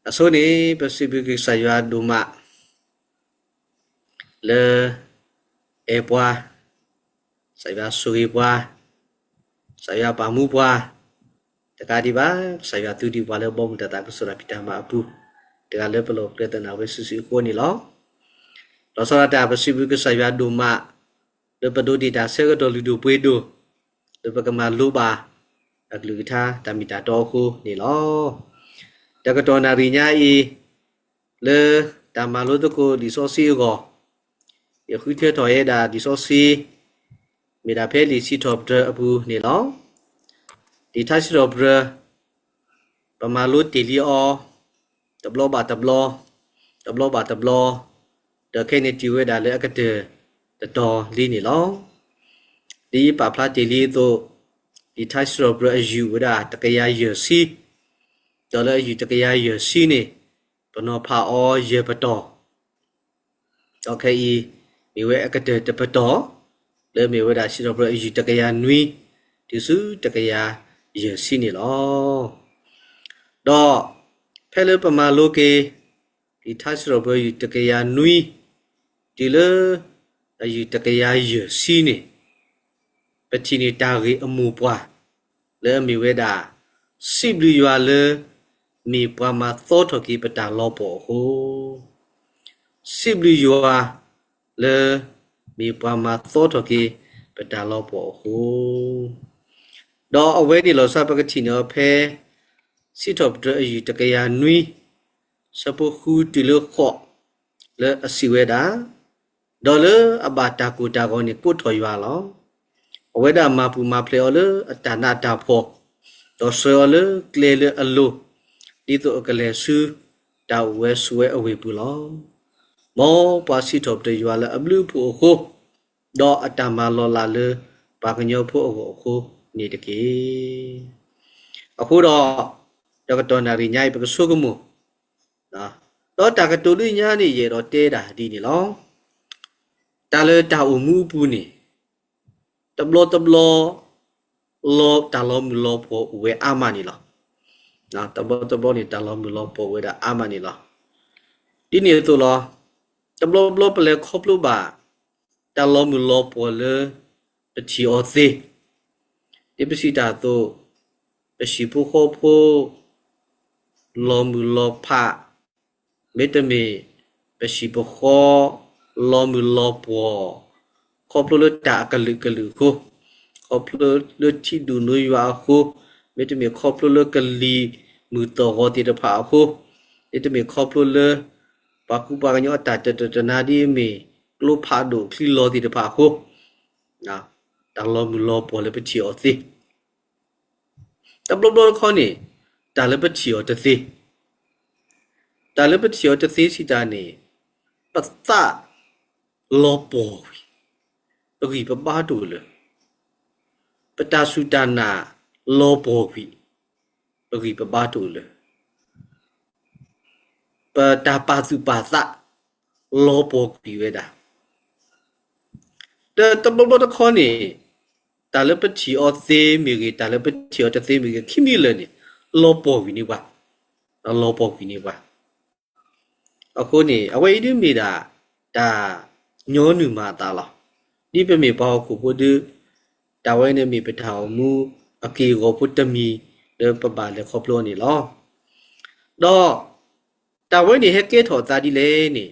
အဆိန့ၣ် ပစံးဘျုးက့ၤကစၢ်ယွၤဒိၣ်မး လၢ အဲၣ်ပှၤ, ကစၢ်ယွၤဆိၣ်ဂ့ၤပှၤ, ကစၢ်ယွၤပာ်မူပှၤ, တကးဒံးဘၣ် ကစၢ်ယွၤသူဒံးပှၤလၢဘီမုၢ်တၢ်သးခုကစီၣ်တၢ်ဖံးတၢ်မၤအပူၤ, တဂၤလၢပလီၢ်ပကျဲသနာ်ဝဲစုာ်စုာ်အဃိန့ၣ်လီၤ. လီၤဆီဒၣ်တၢ်ပစံးဘျုးကစၢ်ယွၤဒိၣ်မး လၢပဒိးတ့ၢ်တၢ်ဆၢကတီၢ်လုၢ်ဒိၣ်ပှ့ၤဒိၣ်, လၢပကမၤလိဘၣ် အကလုၢ်ကထါတၢ်မ့ၢ်တၢ်တီအဃိန့ၣ်လီၤ. တကတီၢ်နၣ်ရံၣ်ညါအံၤ လၢတၢ်မၤလိသကိးလံာ်စီဆှံအဂီၢ်, ယဃုထၢထီၣ်ဝဲဒၣ်လံာ်စီဆှံ မ့ၢ်ဒၣ်ဖဲလံာ်စံးထီၣ်ပတြၢၤအပူၤန့ၣ်လီၤ. လံာ်ထါစံးထီၣ်ပတြၢၤ ပမၤလိတ့ၢ်လံအီၤ တဘျီဘၣ်တဘျီ, တဘျီဘၣ်တဘျီ, ဒီးခဲအံၤန့ၣ်တုၤဝဲဒၣ်လၢအကတၢၢ်တတီၤလံန့ၣ်လီၤ. ဒ်ယပာ်ဖျါတ့ၢ်လံအသိး, လံာ်ထါစံးထီၣ်ပတြၢၤအယုၢ်အိၣ်ဝဲဒၣ်တကယၤယဲၢ်ဆံ, ဒီးလၢအယုၢ်တကယၤယဲၢ်ဆံန့ၣ် ပနီၤဖးအီၤယဲၢ်ပတီၢ် ဒီးခဲအံၤ မ့ၢ်ဝဲအကတၢၢ်တပတီၢ်, လၢမ့ၢ်ဝဲဒၣ်စံးထီၣ်ပတြၢၤအယုၢ်တကယၤနွံ တုၤဆူတကယၤယဲၢ်ဆံန့ၣ်လီၤ. ဒီးဖဲလၢပမၤလိက့ၤ လံာ်ထါစံးထီၣ်ပတြၢၤအယုၢ်တကယၤနွံ တုၤလၢ အယုၢ်တကယၤယဲၢ်ဆံန့ၣ် ပထံၣ်န့ၢ်တၢ်ဂ့ၢ်အမိၢ်ပှၢ် လၢအမ့ၢ်ဝဲဒၣ် စံးဘျုးယွၤလၢ မ့ၢ်ပှၤမၤသီထီၣ်က့ၤပတၢ်လီၤပှီၢ်အဃိ, စံးဘျုးယွၤလၢ မ့ၢ်ပှၤမၤသီထီၣ်က့ၤပတၢ်လီၤပှီၢ်အဃိ, ဒီးအဝဲန့ၣ်လီၤဆီပကထံၣ်န့ၢ်အီၤဖဲ စံးထီၣ်ပတြၢၤအယုၢ်တကယၤနွံ ဆၢဖိဃုတုၤလၢဃိး လၢအစံးဝဲဒၣ်, ဒီးလၢအဘၣ်တၢ်ကိၢ်တၢ်ဂီၤန့ၣ် ကိးထီၣ်ယွၤလီၤ. အဝဲဒၣ်မၤပူၤမၤဖျဲးအီၤလၢအတၢ်နးတၢ်ဖှီၣ်, ဒီးဆှၢအီၤလၢကျဲလၢအလိၤ, ဒ်သိးအကလဲၤဆူတၢ်အိၣ်ဝဲဆိးဝဲအဝ့ၢ်ပူၤလီၤ. မ်ပှၤစံးထီၣ်ပတြၢၤယွၤလၢအဘျုးအဖှိၣ်အဃိ, ဒီးအတၢ်မၤလီၤလးလၢပှၤကညီဖိအဂီၢ်အဃိန့ၣ်တက့ၢ်. အဃိဒီး တကတီၢ်နၣ်ရံၣ်ညါအံၤ ပကဆိကမိၣ်, ဒီးတၢ်ကတိၤလၢညါန့ၣ် ယအဲၣ်ဒိးတဲဒၣ်ဒ်န့ၣ်လီၤ. တၢ်လၢတၢ်အိၣ်မူအပူၤန့ၣ် တဘျီတဘျီ လီၤ တၢ်လီၤမုၢ်လီၤပှီၢ်အိၣ်ဝဲအါမးန့ၣ်လီၤ. တဘျီတဘျီန့ၣ် တၢ်လီၤမုၢ်လီၤပှီၢ်အိၣ်ဝဲဒၣ်အါမးန့ၣ်လီၤ. ဒ်န့ၣ်အသိးလီၤ. တဘျီဘျီပလဲၤခီဖျိဘၣ် တၢ်လီၤမုၢ်လီၤပှီၢ်လၢ ပထံၣ်အီၤသ့, ဒ်ပစံးတၢ်အသိး, ပဟံၣ်ဖိဃီဖိ လီၤမုၢ်လီၤဖး, မ့တမ့ၢ် ပဟံၣ်ပဃီ လီၤမုၢ်လီၤပှီၢ်, ခီဖျိလၢတၢ်အကလုာ်ကလုာ်အဃိ, ခီဖျိလၢထံဒိၣ်နိယွၤအဃိ, မ့တမ့ၢ်ခီဖျိလၢကလံၤမုၢ်သီၣ်ဂီၤသ့ၣ်တဖၣ်အဃိ, မ့တမ့ၢ်ခီဖျိလၢ ပှၤကူပှၤကညီအတၢ်တတၢာ်တနါဒ်အမ့ၢ် ကျိဖးဒိၣ်ချံလီၤသ့ၣ်တဖၣ်အဃိ, တၢ်လီၤမုၢ်လီၤပှီၢ်လၢပထံၣ်အီၤသ့ တဘျီဘျီတခီန့ၣ် တၢ်လၢပထံၣ်အီၤတသ့, တၢ်လၢပထံၣ်အီၤတသ့စံးတၢ်န့ၣ် ပသးလီၤပှီၢ်ကွံာ်, ပဂံၢ်ပဘါတအိၣ်လၢၤ, ပတၢ်စူၢ်တၢ်နာ်လီၤပှီၢ်ကွံာ်, ပဂံၢ်ပဘါတအိၣ်လၢၤ, ပတၢ်ပာ်သူၣ်ပာ်သး လီၤပှီၢ်ကွံာ်ဝဲဒၣ် ဒီးတဘျီဘျီတခီန့ၣ် တၢ်လၢပထံၣ်အီၤသ့မ့ၢ်ဂ့ၤ, တၢ်လၢပထံၣ်အီၤတသ့မ့ၢ်ဂ့ၤ, ခံမံၤလၢာ်န့ၣ် လီၤပှီၢ်ကွံာ်န့ၢ်ပှၤ, လီၤပှီၢ်ကွံာ်န့ၢ်ပှၤ. အဃိန့ၣ် အဝဲအံၤဒ်မ့ၢ်ဒၣ် တၢ်ညီနုၢ်မၤအသးလီၤ. ဒ်ပမ့ၢ်ပှၤဟီၣ်ခိၣ်ဖိဒီး တၢ်ဝဲန့ၣ်မ့ၢ်ပတၢ်အိၣ်မူအက့ၢ်အဂီၤဖိတမံၤလၢပဘၣ်လဲၤခီဖျိအီၤန့ၣ်လီၤ. ဒီး တၢ်ဝဲန့ၣ်ဟဲကဲထီၣ်အသးဒ်လဲၣ်န့ၣ်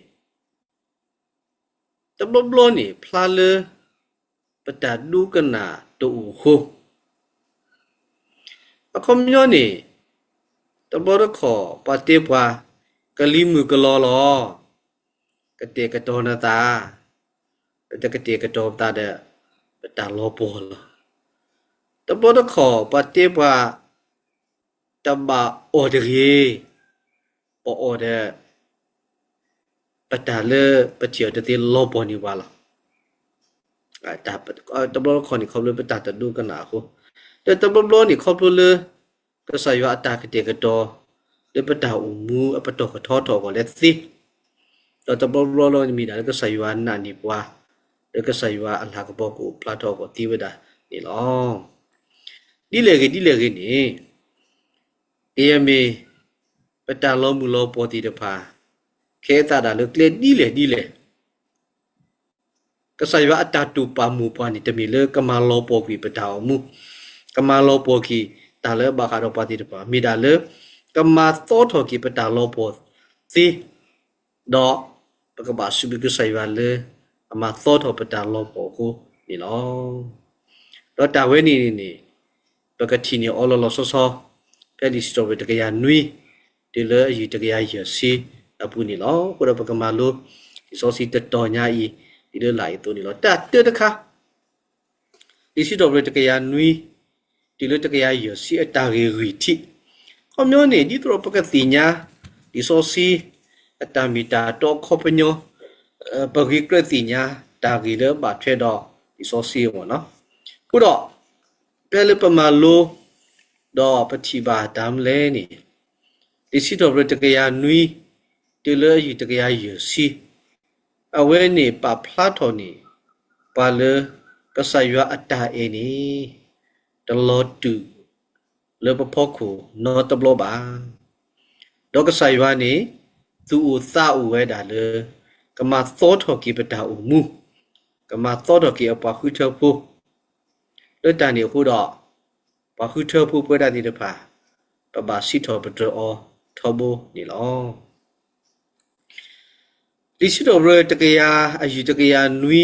တဘျီဘျီန့ၣ် ဖျါလၢ ပတၢ်ဒိကနၣ်တအိၣ်အဃိ, အခီပညီန့ၣ် တဘျီတခီၣ်ပှၤတဲပှၤ ကလံၤမုၢ်ကလီၤလီၤ, ကတဲာ်ကတီၤနသး, ပတကတဲာ်ကတီၤပသးဒီး ပတၢ်လီၤပှီၢ်လီၤ. တဘျီတခီၣ်ပှၤတဲပှၤ တဘၣ်အီၣ်တဂ့ၤ, ပအီၣ်ဒီး ပတၢ်လၢပထံၣ်အီၤတသ့လီၤပှီၢ်န့ၢ်ပှၤလီၤ. တဘျီတခီၣ်န့ၣ် ခီဖျိပတၢ်တဒိကနၣ်အဃိ, ဒီးတဘျီဘျီန့ၣ် ခီဖျိလၢ ကစၢ်ယွၤအတၢ်ကတဲာ်ကတီၤ လၢပတၢ်အိၣ်မူအပတီၢ်ကထီထီၣ်အဂီၢ်လၢသ့, ဒီးတဘျီဘျီလၢမ့ၢ်ဒၣ်လၢကစၢ်ယွၤနာ်န့ၢ်ပှၤ, လၢကစၢ်ယွၤအလၤကပီၤကအိၣ်ဖျါထီၣ်အဂီၢ်သ့ဝဲဒၣ်န့ၣ်လီၤ. ဒ်လဲၣ်ဂ့ၤဒ်လဲၣ်ဂ့ၤန့ၣ် ကယဲၢ်မ့ၢ် ပတၢ်လီၤမုၢ်လီၤပှီၢ်သ့ၣ်တဖၣ် ကဲသးဒၣ်လၢကျဲဒ်လဲၣ်ဒ်လဲၣ် ကစၢ်ယွၤအတၢ်တိာ်ပာ်မိၢ်ပှၢ်န့ၣ် တမ့ၢ်လၢကမၤလီၤပှီၢ်ကွံာ်ပတၢ်အိၣ်မူ, ကမၤလီၤပှီၢ်ကွံာ်တၢ်လၢဘၣ်ဃးဒီးပှၤသ့ၣ်တဖၣ်, မ့ၢ်ဒၣ်လၢ ကမၤသီထီၣ်က့ၤပတၢ်လီၤပှီၢ်သ့, ဒီးပကဘၣ်စံးဘျုးကစၢ်ယွၤလၢ အမၤသီထီၣ်ပတၢ်လီၤပှီၢ်အဃိန့ၣ်လီၤ. ဒီးတၢ်ဝဲန့ၣ်န့ၣ် ပကထံၣ်န့ၢ်အီၤလီၤလီၤဆီဆီ ဖဲလံာ်စံးထီၣ်ပတြၢၤတကယၤနွံ တုၤလၢအယုၢ်တကယၤယဲၢ်ဆံအပူၤန့ၣ်လီၤ. အဃိဒီးပကမၤလိ လံာ်စီဆှံတတီၤညါအံၤ ဒ်လၢလာ်အံၤအသိးန့ၣ်လီၤ. တၢ်တၢတခါ လံာ်စံးထီၣ်ပတြၢၤတကယၤနွံ တုၤလၢတကယၤယဲၢ်ဆံအတၢ်ဂ့ၢ်ဂ့ၢ်ထံး, ခီပညီန့ၣ် ဒ်သိးဒီးပကသ့ၣ်ညါ လံာ်စီဆှံ အတၢ်မ့ၢ်တၢ်တီအခီပညီ ပဂ့ၤကြၢးသ့ၣ်ညါ တၢ်ဂ့ၢ်လၢဘၣ်ထွဲဒီးလံာ်စီဆှံအဂီၢ်န့ၣ်လီၤ. အဃိဒီး ဖဲလၢပမၤလိ ဒီးပထံၣ်ဘၣ်တၢ်မနုၤလဲၣ်န့ၣ် လံာ်စံးထီၣ်ပတြၢၤတကယၤနွံ တုၤလၢအယုၢ်တကယၤယဲၢ်ဆံ အဝဲန့ၣ်ပာ်ဖျါထီၣ်န့ၣ် ပှၤလၢ ကစၢ်ယွၤအတၢ်အဲၣ်န့ၣ် တလီၤတူာ်လၢပဖီခိၣ်နီတဘျီဘၣ်. ဒီးကစၢ်ယွၤန့ၣ် သူၣ်အိၣ်သးအိၣ်ဝဲဒၣ်လၢ ကမၤသီထီၣ်က့ၤပတၢ်အိၣ်မူ, ကမၤသီထီၣ်က့ၤအပှၤဃုထၢဖိ, လၢတၢ်န့ၣ်အဃိဒီး ပှၤဃုထၢဖိပဝဲဒၣ်သ့ၣ်တဖၣ် ပဘၣ်စံးထီၣ်ပတြၢၤအီၤထီဘိန့ၣ်လီၤ. လံာ်စံးထီၣ်ပတြၢၤတကယၤ အယုၢ်တကယၤနွံ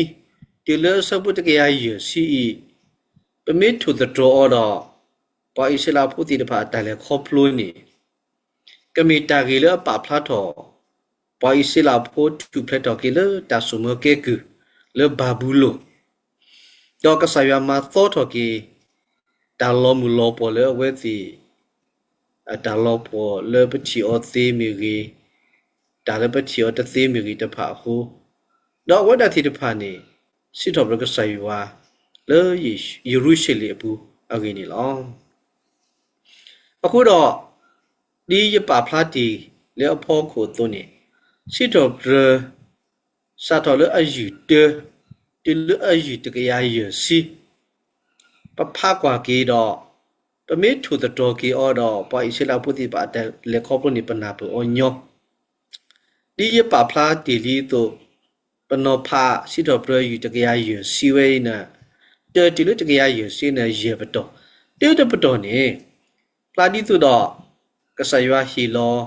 တုၤလၢအဆၢဖိတကယၤယဲၢ်ဆံအံၤ, ပမ့ၢ်ထိၣ်သတြီၤအီၤဒီး ပှၤအံၣ်စရ့လးဖိသ့ၣ်တဖၣ်အတၢ်လဲၤခီဖျိန့ၣ် ကမ့ၢ်တၢ်ဂ့ၢ်လၢအပာ်ဖျါထီၣ် ပှၤအံၣ်စရ့လးဖိထူၣ်ဖျဲးထီၣ်က့ၤလၢတၢ်ဆိၣ်မၢကဲကုၢ်လၢဘၤဘူလိၣ်, ဒီးကစၢ်ယွၤမၤသီထီၣ်က့ၤ တၢ်လီၤမုၢ်လီၤပှီၢ်လၢအဝဲသ့ၣ် အတၢ်လီၤပှီၢ်လၢပထံၣ်အီၤသ့မ့ၢ်ဂ့ၤ, တၢ်လၢပထံၣ်အီၤတသ့မ့ၢ်ဂ့ၤတဖၣ်အဃိ, ဒီးအဝဲဒၣ်သ့ၣ်တဖၣ်န့ၣ် စံးထီၣ်ပတြၢၤကစၢ်ယွၤ လၢယရူၤၡလ့ၣ်အပူၤအဂ့ၢ်န့ၣ်လီၤ. အဃိဒီး ဒ်ယပာ်ဖျါတ့ၢ်လၢအဖီခိၣ်အသိးန့ၣ်, စံးထီၣ်ပတြၢၤ စးထီၣ်လၢအယုၢ်တၢ တုၤလၢအယုၢ်တကယၤယဲၢ်ဆံ ပဖးကွၢ်က့ၤဒီး ပမ့ၢ်ထိၣ်သတြီၤက့ၤအီၤဒီး ပှၤအံၣ်စရ့လးဖိသ့ၣ်တဖၣ်အတၢ်လဲၤခီဖျိန့ၣ် ပနၢ်ပၢၢ်အီၤညီ, ဒ်ယပာ်ဖျါတ့ၢ်လံအသိး, ပနီၤဖးစံးထီၣ်ပတြၢၤယုၢ်တကယၤယဲၢ်ဆံဝဲအံၤန့ၣ်, တၢတုၤလၢတကယၤယဲၢ်ဆံန့ၣ် ယဲၢ်ပတီၢ်, တၢတပတီၢ်န့ၣ် ဖျါဒ်သိးဒီး ကစၢ်ယွၤဟ့ၣ်လီၤ,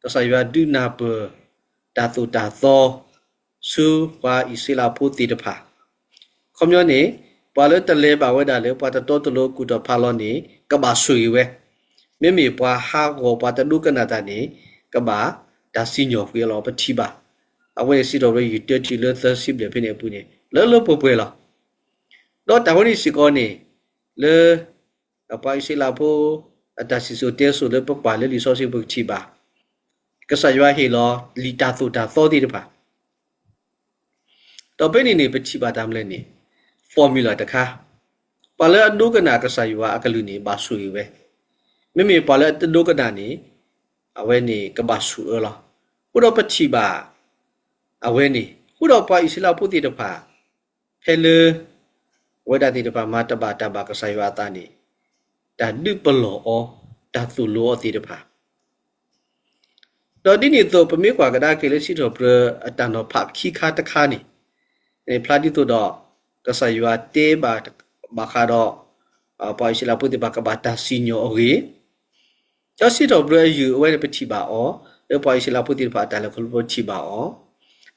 ကစၢ်ယွၤဒုးနၢ်ပၢၢ် တၢ်သိၣ်တၢ်သီ ဆူပှၤအံၣ်စရ့လးဖိသ့ၣ်တဖၣ်, ခီပညီန့ၣ် ပှၤလၢတလဲၤဘၣ်ဝဲဒၣ်လၢပှၤတတီတလိၤအကူၣ်တီၢ်ဖးလီၤန့ၣ် ကဘၣ်ဆိၣ်ဂ့ၤဝဲ, မ့မ့ၢ်ပှၤဟးဂီၤပှၤတဒိကနၣ်တၢ်န့ၣ် ကဘၣ်တၢ်စံၣ်ညီၣ်ကွံာ်အလီၢ် ပထံၣ်ဘၣ်, အဝဲန့ၣ်စံးထီၣ်ပတြၢၤယုၢ်တၢတုၤလၢသၢဆံဘျဲၣ်ဖဲန့ၣ်အပူၤန့ၣ် လၢလၢပှဲၤပှဲၤလီၤ. ဒီးတၢ်ဝဲန့ၣ်စ့ၢ်ကီးန့ၣ် လၢ ပှၤအံၣ်စရ့လးဖိ အတၢ်စံၣ်စိၤတဲစိၤလၢပကွၢ်လၢလံာ်စီဆှံပကထံၣ်ဘၣ်, ကစၢ်ယွၤဟ့ၣ်လီၤလံာ်တၢ်သိၣ်တၢ်သီသ့ၣ်တဖၣ်, ဒီးဖဲန့ၣ်န့ၣ် ပထံၣ်ဘၣ်တၢ်မနုၤလဲၣ်န့ၣ် formula တခါ, ပှၤလၢအဒိကနၣ်ကစၢ်ယွၤအကလုၢ်န့ၣ် ဘၣ်ဆိၣ်ဂ့ၤဝဲ, မ့မ့ၢ်ပှၤလၢအတဒိကနၣ်န့ၣ် အဝဲန့ၣ်ကဘၣ်ဆိၣ်အၢလီၤ. အဃိဒီးပထံၣ်ဘၣ် အဝဲန့ၣ် အဃိဒီးပှၤအံၣ်စရ့လးဖိသ့ၣ်တဖၣ် ဖဲလၢ အဝဲဒၣ်သ့ၣ်တဖၣ်မၤတဘၣ်တၢ်ဘၣ်ကစၢ်ယွၤအသးန့ၣ် တၢ်ဒုးပလီၢ်အီၤ, တၢ်သိၣ်လိအီၤသ့ၣ်တဖၣ် ဒီးဒ်န့ၣ်အသိး ပမ့ၢ်ကွၢ်ကဒါက့ၤလၢစံးထီၣ်ပတြၢၤအတၢ်နီၤဖးခံခါတခါန့ၣ် ဖျါဒ်သိးဒီး ကစၢ်ယွၤတဲဘၣ်ဘၣ်ဃးဒီး ပှၤအံၣ်စရ့လးဖိသ့ၣ်တဖၣ်ကဘၣ်တၢ်စံၣ်ညီၣ်အဂ့ၢ်, ဒီးစံးထီၣ်ပတြၢၤအယုၢ်အဝဲန့ၣ်ပထံၣ်ဘၣ်အီၤ, လၢပှၤအံၣ်စရ့လးဖိသ့ၣ်တဖၣ်အတၢ်လဲၤခီဖျိပထံၣ်ဘၣ်အီၤ,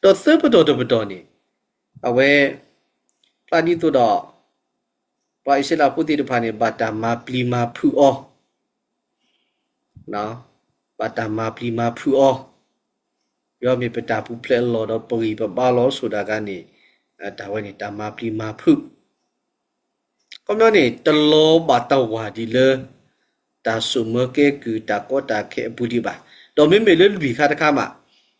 ဒီးသၢပတီၢ်တပတီၢ်န့ၣ် အဝဲ ဖျါဒ်သိးဒီး ပှၤအံၣ်စရ့လးဖိသ့ၣ်တဖၣ်န့ၣ် ဘၣ်တၢ်မၤပျံၤမၤဖုးအီၤ ဘၣ်တၢ်မၤပျံၤမၤဖုးအီၤ, ယွၤမ့ၢ်ပတၢ်ပူၤဖျဲးအလီၢ်ဒီးပဂံၢ်ပဘါလီၤဆိဒၣ်တဂၤန့ၣ်, တၢ်ဝဲန့ၣ် တၢ်မၤပျံၤမၤဖုး ခီပညီန့ၣ် တလီၤဘၣ်တဝၢ်ဒံးလၢ တၢ်ဆိၣ်မၢကဲကုၢ်တၢ်ကီတၢ်ခဲအပူၤဒံးဘၣ်. ဒီးမ့မ့ၢ်လၢလွံၢ်ခါတခါမး,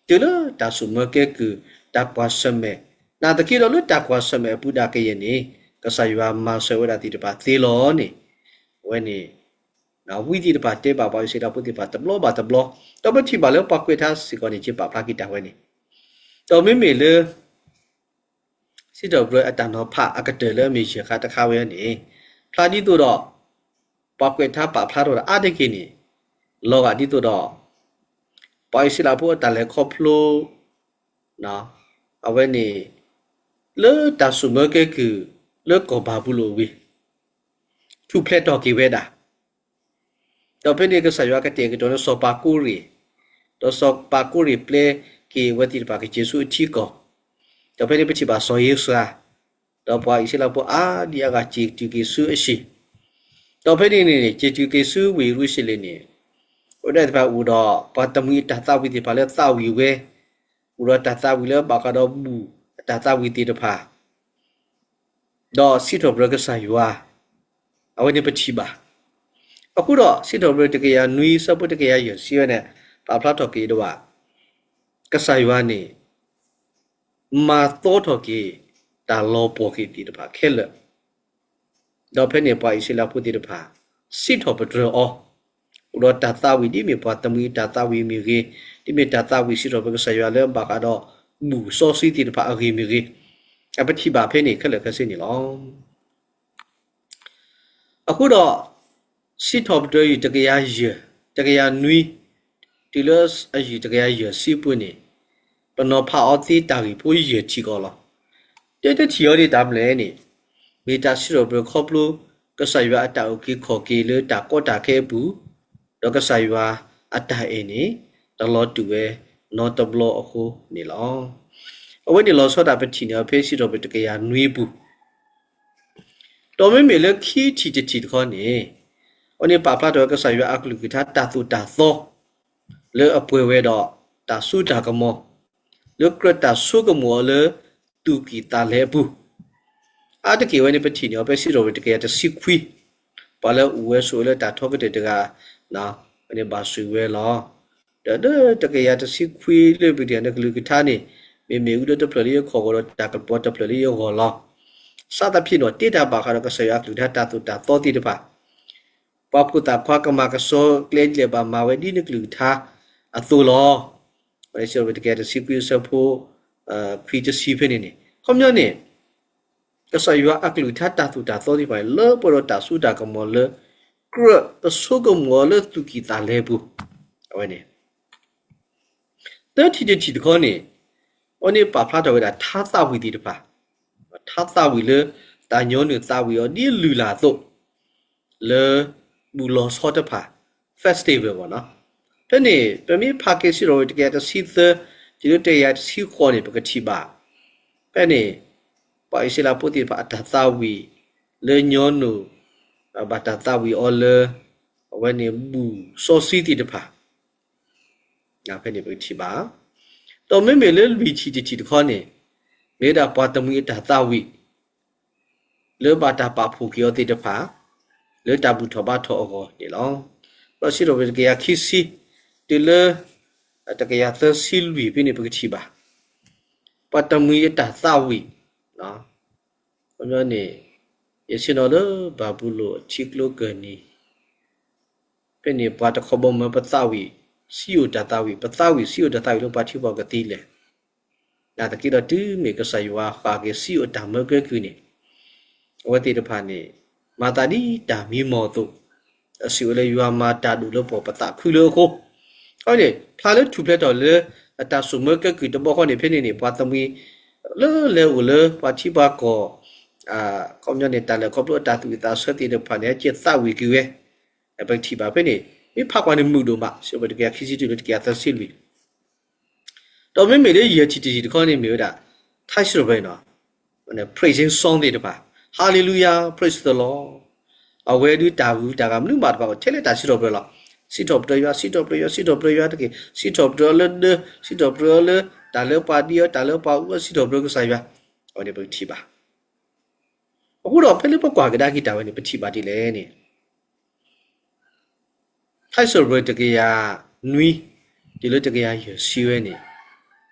တုၤလၢတၢ်ဆိၣ်မၢကဲကုၢ် တၢ်ကွၢ်ဆၢၣ်မဲာ်, နာ်သက့ဒီးလၢတၢ်ကွၢ်ဆၢၣ်မဲာ်အပူၤဒၣ်ကယဲၢ်န့ၣ် ကစၢ်ယွၤမၤစၢၤဝဲဒၣ်သ့ၣ်တဖၣ်သ့လီၤန့ၣ်, အဝဲန့ၣ် ဝံသ့ၣ်တဖၣ်တဲဘၣ်ပှၤအံၣ်စရ့လးဖိသ့ၣ်တဖၣ်တဘျီဘၣ်တဘျီ, ဒီးပထံၣ်ဘၣ်လၢပှၤကွဲးထါစ့ၢ်ကီးန့ၣ် က့ၤပာ်ဖျါက့ၤတၢ်ဝဲန့ၣ်, ဒီးမ့မ့ၢ်လၢ စံးထီၣ်ပတြၢၤအတၢ်နီၤဖးအကတၢၢ်လၢအမ့ၢ်ယဲၢ်ခါတခါဝဲန့ၣ်, ဖျါဒ်သိးဒီး ပှၤကွဲးထါပာ်ဖျါထီၣ်ဒီးအါတက့ၢ်န့ၣ်, လီၤဂာ်ဒ်သိးဒီး ပှၤအံၣ်စရ့လးဖိအတၢ်လဲၤခီဖျိ အဝဲန့ၣ် လၢတၢ်ဆိၣ်မၢကဲကုၢ် လၢကီၢ်ဘၤဘူလိၣ်ဝံၤ ထူၣ်ဖျဲးထီၣ်က့ၤဝဲဒၣ် ဒီးဖဲန့ၣ်ကစၢ်ယွၤကတဲာ်ကတီၤန့ၢ်စီၤပၤကိရ့ၣ်, ဒီးစီၤပၤကိရ့ၣ်ပျဲက့ၤအဝဲသ့ၣ်တဖၣ်ကစၢၢ်ဆူအထံကီၢ်, ဒီးဖဲန့ၣ်ပထံၣ်ဘၣ်စီၤဧ့စြၤ, ဒီးပှၤအံၣ်စရ့လးဖိအါဒံအါဂၤစံၣ်တူၢ်က့ၤဆူအဟံၣ်, ဒီးဖဲန့ၣ်န့ၣ် စံၣ်တူၢ်က့ၤဆူဝ့ၢ်ယရူၤၡလ့ၣ်န့ၣ် အိၣ်ဝဲဒၣ်သ့ၣ်တဖၣ်အိၣ်ဒီးပှၤတမှံၤအတၢ်သးဝံၣ်သ့ၣ်တဖၣ်လၢသးဝံၣ်ဝဲ, အိၣ်ဒီးတၢ်သးဝံၣ်လၢဘၣ်ဃးဒီးဘူၣ်အတၢ်သးဝံၣ်သ့ၣ်တဖၣ် ဒီးစံးထီၣ်ပတြၢၤကစၢ်ယွၤ, အဝဲန့ၣ်ပထံၣ်ဘၣ်. အဃိဒီးစံးထီၣ်ပတြၢၤတကယၤနွံ ဆၢဖိတကယၤယဲၢ်ဆံဝဲန့ၣ် ပာ်ဖျါထီၣ်က့ၤဒၣ်ဝဲ ကစၢ်ယွၤန့ၣ် မၤသီထီၣ်က့ၤ တၢ်လီၤပှီၢ်က့ၤသ့ၣ်တဖၣ်ခဲလၢာ် ဒီးဖဲန့ၣ်ပှၤအံၣ်စရ့လးဖိသ့ၣ်တဖၣ် စံးထီၣ်ပတြၢၤအီၤ, အိၣ်ဒီးတၢ်သးဝံၣ် ဒ်မ့ၢ်ပှၤတမှံၤအတၢ်သးဝံၣ်မ့ၢ်ဂ့ၤ, ဒ်မ့ၢ်တၢ်သးဝံၣ်စံးထီၣ်ပတြၢၤကစၢ်ယွၤလၢဘၣ်ဃးဒီး ဘူၣ်စီဆှံသ့ၣ်တဖၣ်အဂ့ၢ်မ့ၢ်ဂ့ၤ, အပထံၣ်ဘၣ်ဖဲန့ၣ်ခဲလၢာ်ခဲဆ့န့ၣ်လီၤ. အဃိဒီး စံးထီၣ်ပတြၢၤယုၢ်တကယၤယဲၢ်, တကယၤနွံ, တုၤလၢအယုၢ်တကယၤယဲၢ်ဆံပူၤန့ၣ်, ပနီၤဖးအီၤသ့တၢ်ဂ့ၢ်ဖိယဲၢ်ထံၣ်ကီးလီၤ. တၢ်တထံၣ်အီၤဒ်တၢ်မနုၤလဲၣ်န့ၣ်, မ့ၢ်တၢ်စံးထီၣ်ပတြၢၤခီဖျိ ကစၢ်ယွၤအတၢ်အုၣ်က့ၤခီၣ်က့ၤလၢတၢ်ကီတၢ်ခဲအပူၤ, ဒီးကစၢ်ယွၤအတၢ်အဲၣ်န့ၣ် တလီၤတူာ်ဝဲနီတဘျီအဃိန့ၣ်လီၤ. အဝဲန့ၣ်လီၤဆီဒၣ်ပထံၣ်န့ၢ်အီၤဖဲစံးထီၣ်ပတြၢၤတကယၤနွံပူၤ ဒီးမ့မ့ၢ်လၢခံထံၣ်တထံၣ်တခီန့ၣ်, အဝဲန့ၣ်ပာ်ဖျါထီၣ်ဝဲကစၢ်ယွၤအကလုၢ်ကထါတၢ်သိၣ်တၢ်သီ လၢအပှဲၤဝဲဒီးတၢ်စိတၢ်ကမီၤ, လၢကြၢးတၢ်ဆိကမိၣ်အီၤလၢ သူၣ်ကံၢ်သးလဲအပူၤ, အါတက့ၢ်ဝဲန့ၣ် ပထံၣ်န့ၢ်အီၤဖဲစံးထီၣ်ပတြၢၤတကယၤတဆံခွံ, ပှၤလၢအိၣ်ဝဲဆိးဝဲလၢတၢ်ထီကတၢၢ်တဂၤ ဘၣ်ဆိၣ်ဝဲလီၤ. ဒီးလၢတကယၤတဆံခွံလၢပတံၢ်န့ၣ်ကလုၢ်ကထါန့ၣ်, မ့မ့ၢ်အူဒၢတဖျၢၣ်လၢယခီၣ်ဂီၤဒီးတၢ်ကပီၤတဖျၢၣ်လၢယဂီၢ်လီၤ. စးသဖြင့်န့ၣ် တ့တၢ်ဘၣ်ဃးဒီးကစၢ်ယွၤအကလုၢ်ကထါတၢ်သိၣ်တၢ်သီသ့ၣ်တဖၣ်, ပှၤဖိသၣ်ခွါကမၤကဆှီကျဲဒ်လဲၣ်ဘၣ်မၤဝဲဒ်နကလုၢ်ကထါအသိးလီၤ. ပစံးထီၣ်ပတြၢၤတကယၤတဆံခွံအဆၢဖိ ခွံတဆံဖဲန့ၣ်န့ၣ်, ခီပညီန့ၣ် ကစၢ်ယွၤအကလုၢ်ကထါတၢ်သိၣ်တၢ်သီသ့ၣ်တဖၣ်န့ၣ် လၢပှဲၤဒီးတၢ်စိတၢ်ကမီၤလၢ ကြၢးပဆိကမိၣ်အီၤလၢသူၣ်ကံၢ်သးလဲအပူၤ, အဝဲန့ၣ် သၢထံၣ်တထံၣ်တခီန့ၣ်, အဝဲန့ၣ်ပာ်ဖျါထီၣ်ဝဲဒၣ်ထါသးဝံၣ်သ့ၣ်တဖၣ်, ထါသးဝံၣ်လၢ တၢ်ညီနုၢ်သးဝံၣ်အီၤဒ်လုၢ်လၢ်အသိး လၢ ဘူၣ်လီၤဆီတဖၣ် festival ဘၣ်နီၤ. ဖဲန့ၣ် ပမ့ၢ်ဖးက့ၤစံးထီၣ်ပတြၢၤတကယၤတဆံသၢ တုၤလၢတကယၤတဆံဃိးန့ၣ် ပကထံၣ်ဘၣ် ဖဲန့ၣ် ပှၤအံၣ်စရ့လးဖိသ့ၣ်တဖၣ်အတၢ်သးဝံၣ် လၢညီနုၢ် ဘၣ်တၢ်သးဝံၣ်အီၤလၢ အဝဲန့ၣ်ဘူၣ်စီဆှံသ့ၣ်တဖၣ် ဖဲန့ၣ်ပကထံၣ်ဘၣ်. ဒီးမ့မ့ၢ်လၢလွံၢ်ထံၣ်တထံၣ်တခီန့ၣ် မ့ၢ်ဝဲဒၣ်ပှၤတမှံၤအတၢ်သးဝံၣ် လၢဘၣ်တၢ်ပာ်ဖှိၣ်က့ၤအီၤသ့ၣ်တဖၣ် လၢတၢ်ဘူၣ်ထီၣ်ဘါထီၣ်အဂီၢ်န့ၣ်လီၤ. ဒီးစံးထီၣ်ပတြၢၤတကယၤခံဆံ တုၤလၢ တကယၤသၢဆံလွံၢ်ဖဲန့ၣ် ပကထံၣ်ဘၣ် ပှၤတမှံၤအတၢ်သးဝံၣ် ခီပညီန့ၣ် ယဆ့ၣ်နီၤလၢဘၤဘူလိၣ်အထံကျိကၢၢ်နံၤ ဖဲန့ၣ်ပှၤတခီဘီမၢပသးဝံၣ် စံယိၣ်တၢ်သးဝံၣ် ပသးဝံၣ်စံယိၣ်တၢ်သးဝံၣ်လၢပှၤထံပှၤကီၢ်ကသံလဲၣ်. နာ်သက့ဒီးတုၤမ့ၢ်ကစၢ်ယွၤဃၣ်က့ၤစံယိၣ်အတၢ်မၢကဲကုၢ်န့ၣ် အဝဲသ့ၣ်တဖၣ်န့ၣ် မၤသးဒ်တၢ်မံမီၢ်အသိး အစံးဝဲလၢယွၤမၤတၢ်ဒိၣ်လၢပှၤပသးခုလၢအဃိ အဝဲန့ၣ် ဖျါလၢထူၣ်ဖျဲးထီၣ်လၢ အတၢ်ဆိၣ်မၢကဲကုၢ်တဘျီဃီန့ၣ် ဖဲန့ၣ်န့ၣ် ပှၤတမှံၤ လၢလဲၤအိၣ်လၢပှၤထံပှၤကီၢ် ခီပညီန့ၣ် တၢ်လဲၤခီဖျိအတၢ်သူၣ်ဝံၣ်သးဆၢသ့ၣ်တဖၣ်န့ၣ် ဟဲက့ၤသးဝံၣ်က့ၤဝဲ ပကထံၣ်ဘၣ်ဖဲန့ၣ် မ့ၢ်ဖးကွၢ်န့ၣ်မုာ်ဒိၣ်မး စံးထီၣ်ပတြၢၤတကယၤသၢဆံလွံၢ် ဒီးမ့မ့ၢ်လၢယဲၢ်ထံၣ်တထံၣ်တခီန့ၣ်မ့ၢ်ဝဲဒၣ် ထါစံးထီၣ်ပတြၢၤန့ၣ် praising song သ့ၣ်တဖၣ် Hallelujah, praise the Lord အဝဲဒုးတၢ်ဂုၤတၢ်ဂၤမနုၤမးတဖၣ်အဂီၢ် ထဲလၢတၢ်စံးထီၣ်ပတြၢၤလီၤ. စံးထီၣ်ပတြၢၤယွၤ စံးထီၣ်ပတြၢၤယွၤ စံးထီၣ်ပတြၢၤယွၤတက့ၢ်. စံးထီၣ်ပတြၢၤအီၤလၢဒၢ စံးထီၣ်ပတြၢၤအီၤလၢ တၢ်လၢပှၤဒ်အီၤ တၢ်လၢပှၤအူအီၤ စံးထီၣ်ပတြၢၤကစၢ်ယွၤ အဝဲန့ၣ်ပကထံၣ်ဘၣ်. အဃိဒီးဖဲလၢပကွၢ်ကဒါက့ၤတၢ်ဝဲန့ၣ် ပထံၣ်ဘၣ်ဒ်လဲၣ်န့ၣ် ထါစံးထီၣ်ပတြၢၤတကယၤနွံ တုၤလၢတကယၤယဲၢ်ဆံဝဲန့ၣ်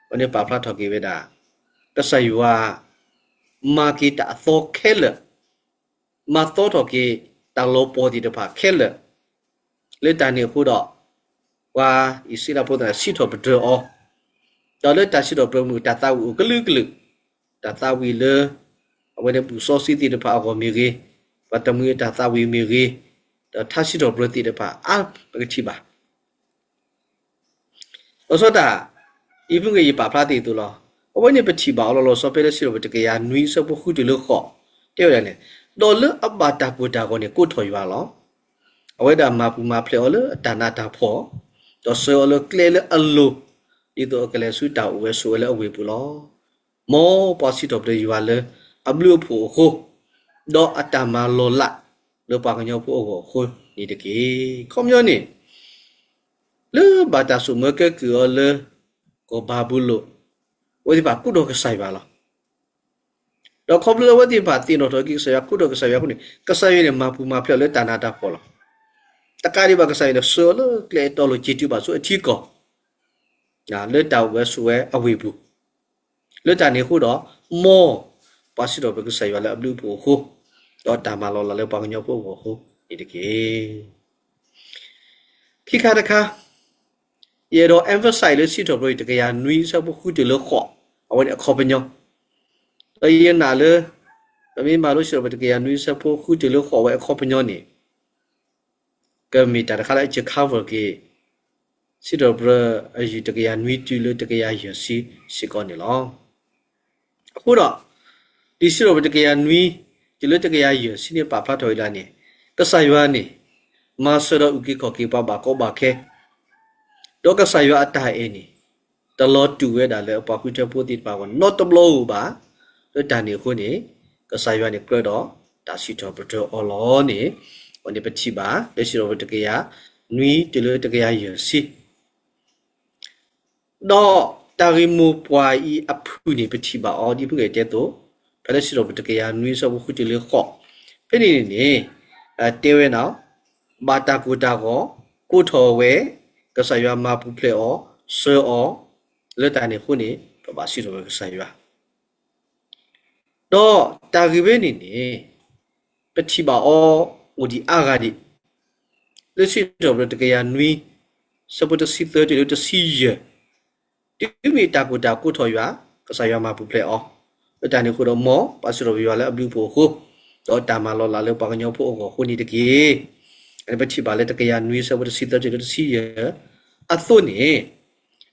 အဝဲန့ၣ်ပာ်ဖျါထီၣ်က့ၤဝဲဒၣ် ကစၢ်ယွၤ မၤက့ၤတၢ်အသီခဲလၢာ် မၤသီထီၣ်က့ၤတၢ်လီၤပှီၢ်သ့ၣ်တဖၣ်ခဲလၢာ် လၢတၢ်န့ၣ်အဃိဒီး ပှၤအံၣ်စရ့လးဖိသ့ၣ်တဖၣ်စံးထီၣ်ပတြၢၤအီၤ ဒီးလၢတၢ်စံးထီၣ်ပတြၢၤမုၢ်တၢ်သးဝံၣ်အိၣ်ကလုာ်ကလုာ် တၢ်သးဝံၣ်လၢ အဝဲန့ၣ်ဘူၣ်စီဆှံသ့ၣ်တဖၣ်အဂီၢ်မ့ၢ်ဂ့ၤ, ပှၤတမှံၤအတၢ်သးဝံၣ်မ့ၢ်ဂ့ၤ, ဒီးထါစံးထီၣ်ပတြၢၤသ့ၣ်တဖၣ်အါ ပကထံၣ်ဘၣ်. လီၤဆီဒၣ်တၢ်, ယဖုၣ်က့ၤယပာ်ဖျါသ့ၣ်အသိးလီၤ. အဝဲန့ၣ်ပထံၣ်ဘၣ်အီၤလီၤလီၤဆီဖဲလၢစံးထီၣ်ပတြၢၤတကယၤနွံအဆၢဖိဃုတုၤလၢဃိး, တဲဝဲဒၣ်န့ၣ်, ဒီးလၢအဘၣ်တၢ်ကိၢ်တၢ်ဂီၤန့ၣ် ကိးထီၣ်ယွၤလီၤ. အဝဲဒၣ်မၤပူၤမၤဖျဲးအီၤလၢအတၢ်နးတၢ်ဖှီၣ်, ဒီးဆှၢအီၤလၢကျဲလၢအလိၤ, ဒ်သိးအကလဲၤဆူတၢ်အိၣ်ဝဲဆိးဝဲလၢအဝ့ၢ်ပူၤလီၤ. မ်ပှၤစံးထီၣ်ပတြၢၤယွၤလၢအဘျုးအဖှိၣ်အဃိ, ဒီးအတၢ်မၤလီၤလးလၢပှၤကညီဖိအဂီၢ်အဃိန့ၣ်တက့ၢ်. ခီပညီန့ၣ် လၢဘၣ်တၢ်ဆိၣ်မၢကဲကုၢ်အီၤလၢကီၢ်ဘၤဘူလိၣ်, အဝဲသ့ၣ်တဖၣ်ကူၣ်ထီၣ်ကစၢ်ယွၤလီၤ. ဒီးခီဖျိလၢအဝဲသ့ၣ်တဖၣ်သ့ၣ်နီၣ်ထီၣ်က့ၤကစၢ်ယွၤ ကူၣ်ထီၣ်ကစၢ်ယွၤအဃိန့ၣ် ကစၢ်ယွၤန့ၣ်မၤပူၤမၤဖျဲးအီၤလၢတၢ်နးတၢ်ဖှီၣ်လီၤ. တကးဒံးဘၣ် ကစၢ်ယွၤန့ၣ် ဆှၢအီၤလၢကျဲအတီအလိၤ က့ၤတုၤဘၣ်ဆူအထံကီၢ် လၢတၢ်အိၣ်ဝဲဆိးဝဲအဝ့ၢ်ပူၤ, လၢတၢ်န့ၣ်အဃိဒီး မ်ပှၤစံးထီၣ်ပတြၢၤကစၢ်ယွၤလၢအဘျုးအဖှိၣ်အဃိ, ဒီးတၢ်မၤလီၤလးလၢပှၤကညီဖိအဂီၢ်အဃိန့ၣ်တက့ၢ်. ခံခါတခါ, ယအဲၣ်ဒိး emphasize လၢစံးထီၣ်ပတြၢၤတကယၤနွံအဆၢဖိဃုတုၤလၢဃိး, အဝဲန့ၣ်အခီပညီ, ဒီးယနာ်လၢ ပမ့ၢ်မၤလိစံးထီၣ်ပတြၢၤတကယၤနွံအဆၢဖိဃုတုၤလၢဃိးဝဲအခီပညီန့ၣ် ကမ့ၢ်တၢ်တခါလၢအ cover က့ၤ စံးထီၣ်ပတြၢၤအယုၢ်တကယၤနွံတုၤလၢတကယၤယဲၢ်ဆံစ့ၢ်ကီးန့ၣ်လီၤ. အဃိဒီး ဒ်စံးထီၣ်ပတြၢၤတကယၤနွံတုၤလၢတကယၤယဲၢ်ဆံန့ၣ် ပာ်ဖျါထီၣ်ဝဲဒၣ်န့ၣ်, ကစၢ်ယွၤန့ၣ် မၤစၢၤဒီးအုၣ်က့ၤခီၣ်က့ၤပှၤဘၣ်ကီဘၣ်ခဲ, ဒီးကစၢ်ယွၤအတၢ်အဲၣ်န့ၣ် တလီၤတူာ်ဝဲဒၣ်လၢအပှၤဃုထၢဖိသ့ၣ်တဖၣ်အဂီၢ်နီတဘျီဧိၤဘၣ်. လၢတၢ်န့ၣ်အဃိန့ၣ် ကစၢ်ယွၤန့ၣ်ကြၢးဒီးတၢ်စံးထီၣ်ပတြၢၤအီၤလီၤန့ၣ်, အဝဲန့ၣ်ပထံၣ်ဘၣ် လၢစံးထီၣ်ပတြၢၤတကယၤနွံတုၤလၢတကယၤယဲၢ်ဆံ ဒီးတၢ်ဂ့ၢ်မိၢ်ပှၢ်အံၤအဖုၣ်န့ၣ် ပထံၣ်ဘၣ်အီၤ ဒ်ဖုၣ်က့ၤတဲအသိး, ဖဲလၢစံးထီၣ်ပတြၢၤတကယၤနွံအဆၢဖိဃုတုၤလၢဃိး, ဖဲန့ၣ်န့ၣ်န့ၣ် တဲဝဲန့ၣ်, ဘၣ်တၢ်ကိၢ်တၢ်ဂီၤ ကိးထီၣ်ဝဲ, ကစၢ်ယွၤမၤပူၤဖျဲးအီၤ, ဆှၢအီၤ, လၢတၢ်န့ၣ်အဃိန့ၣ် ပဘၣ်စံးထီၣ်ပတြၢၤကစၢ်ယွၤ ဒီးတၢ်ဂ့ၢ်ဝဲန့ၣ်န့ၣ် ပထံၣ်ဘၣ်အီၤအိၣ်ဒံးအါဂၤဒံး လၢစံးထီၣ်ပတြၢၤတကယၤနွံ ဆၢဖိတဆံသၢတုၤလၢတဆံယဲၢ်, တုၤမ့ၢ်တၢ်ကိၢ်တၢ်ဂီၤကိးထီၣ်ယွၤ, ကစၢ်ယွၤမၤပူၤဖျဲးအီၤ, လၢတၢ်န့ၣ်အဃိဒီး မ်ပှၤစံးထီၣ်ပတြၢၤယွၤလၢအဘျုးအဖှိၣ်အဃိ, ဒီးတၢ်မၤလီၤလးလၢပှၤကညီဖိအဂီၢ်အဃိန့ၣ်တက့ၢ်. ပထံၣ်ဘၣ်လၢတကယၤနွံ ဆၢဖိတဆံသၢတုၤလၢတဆံယဲၢ်အသိးန့ၣ်,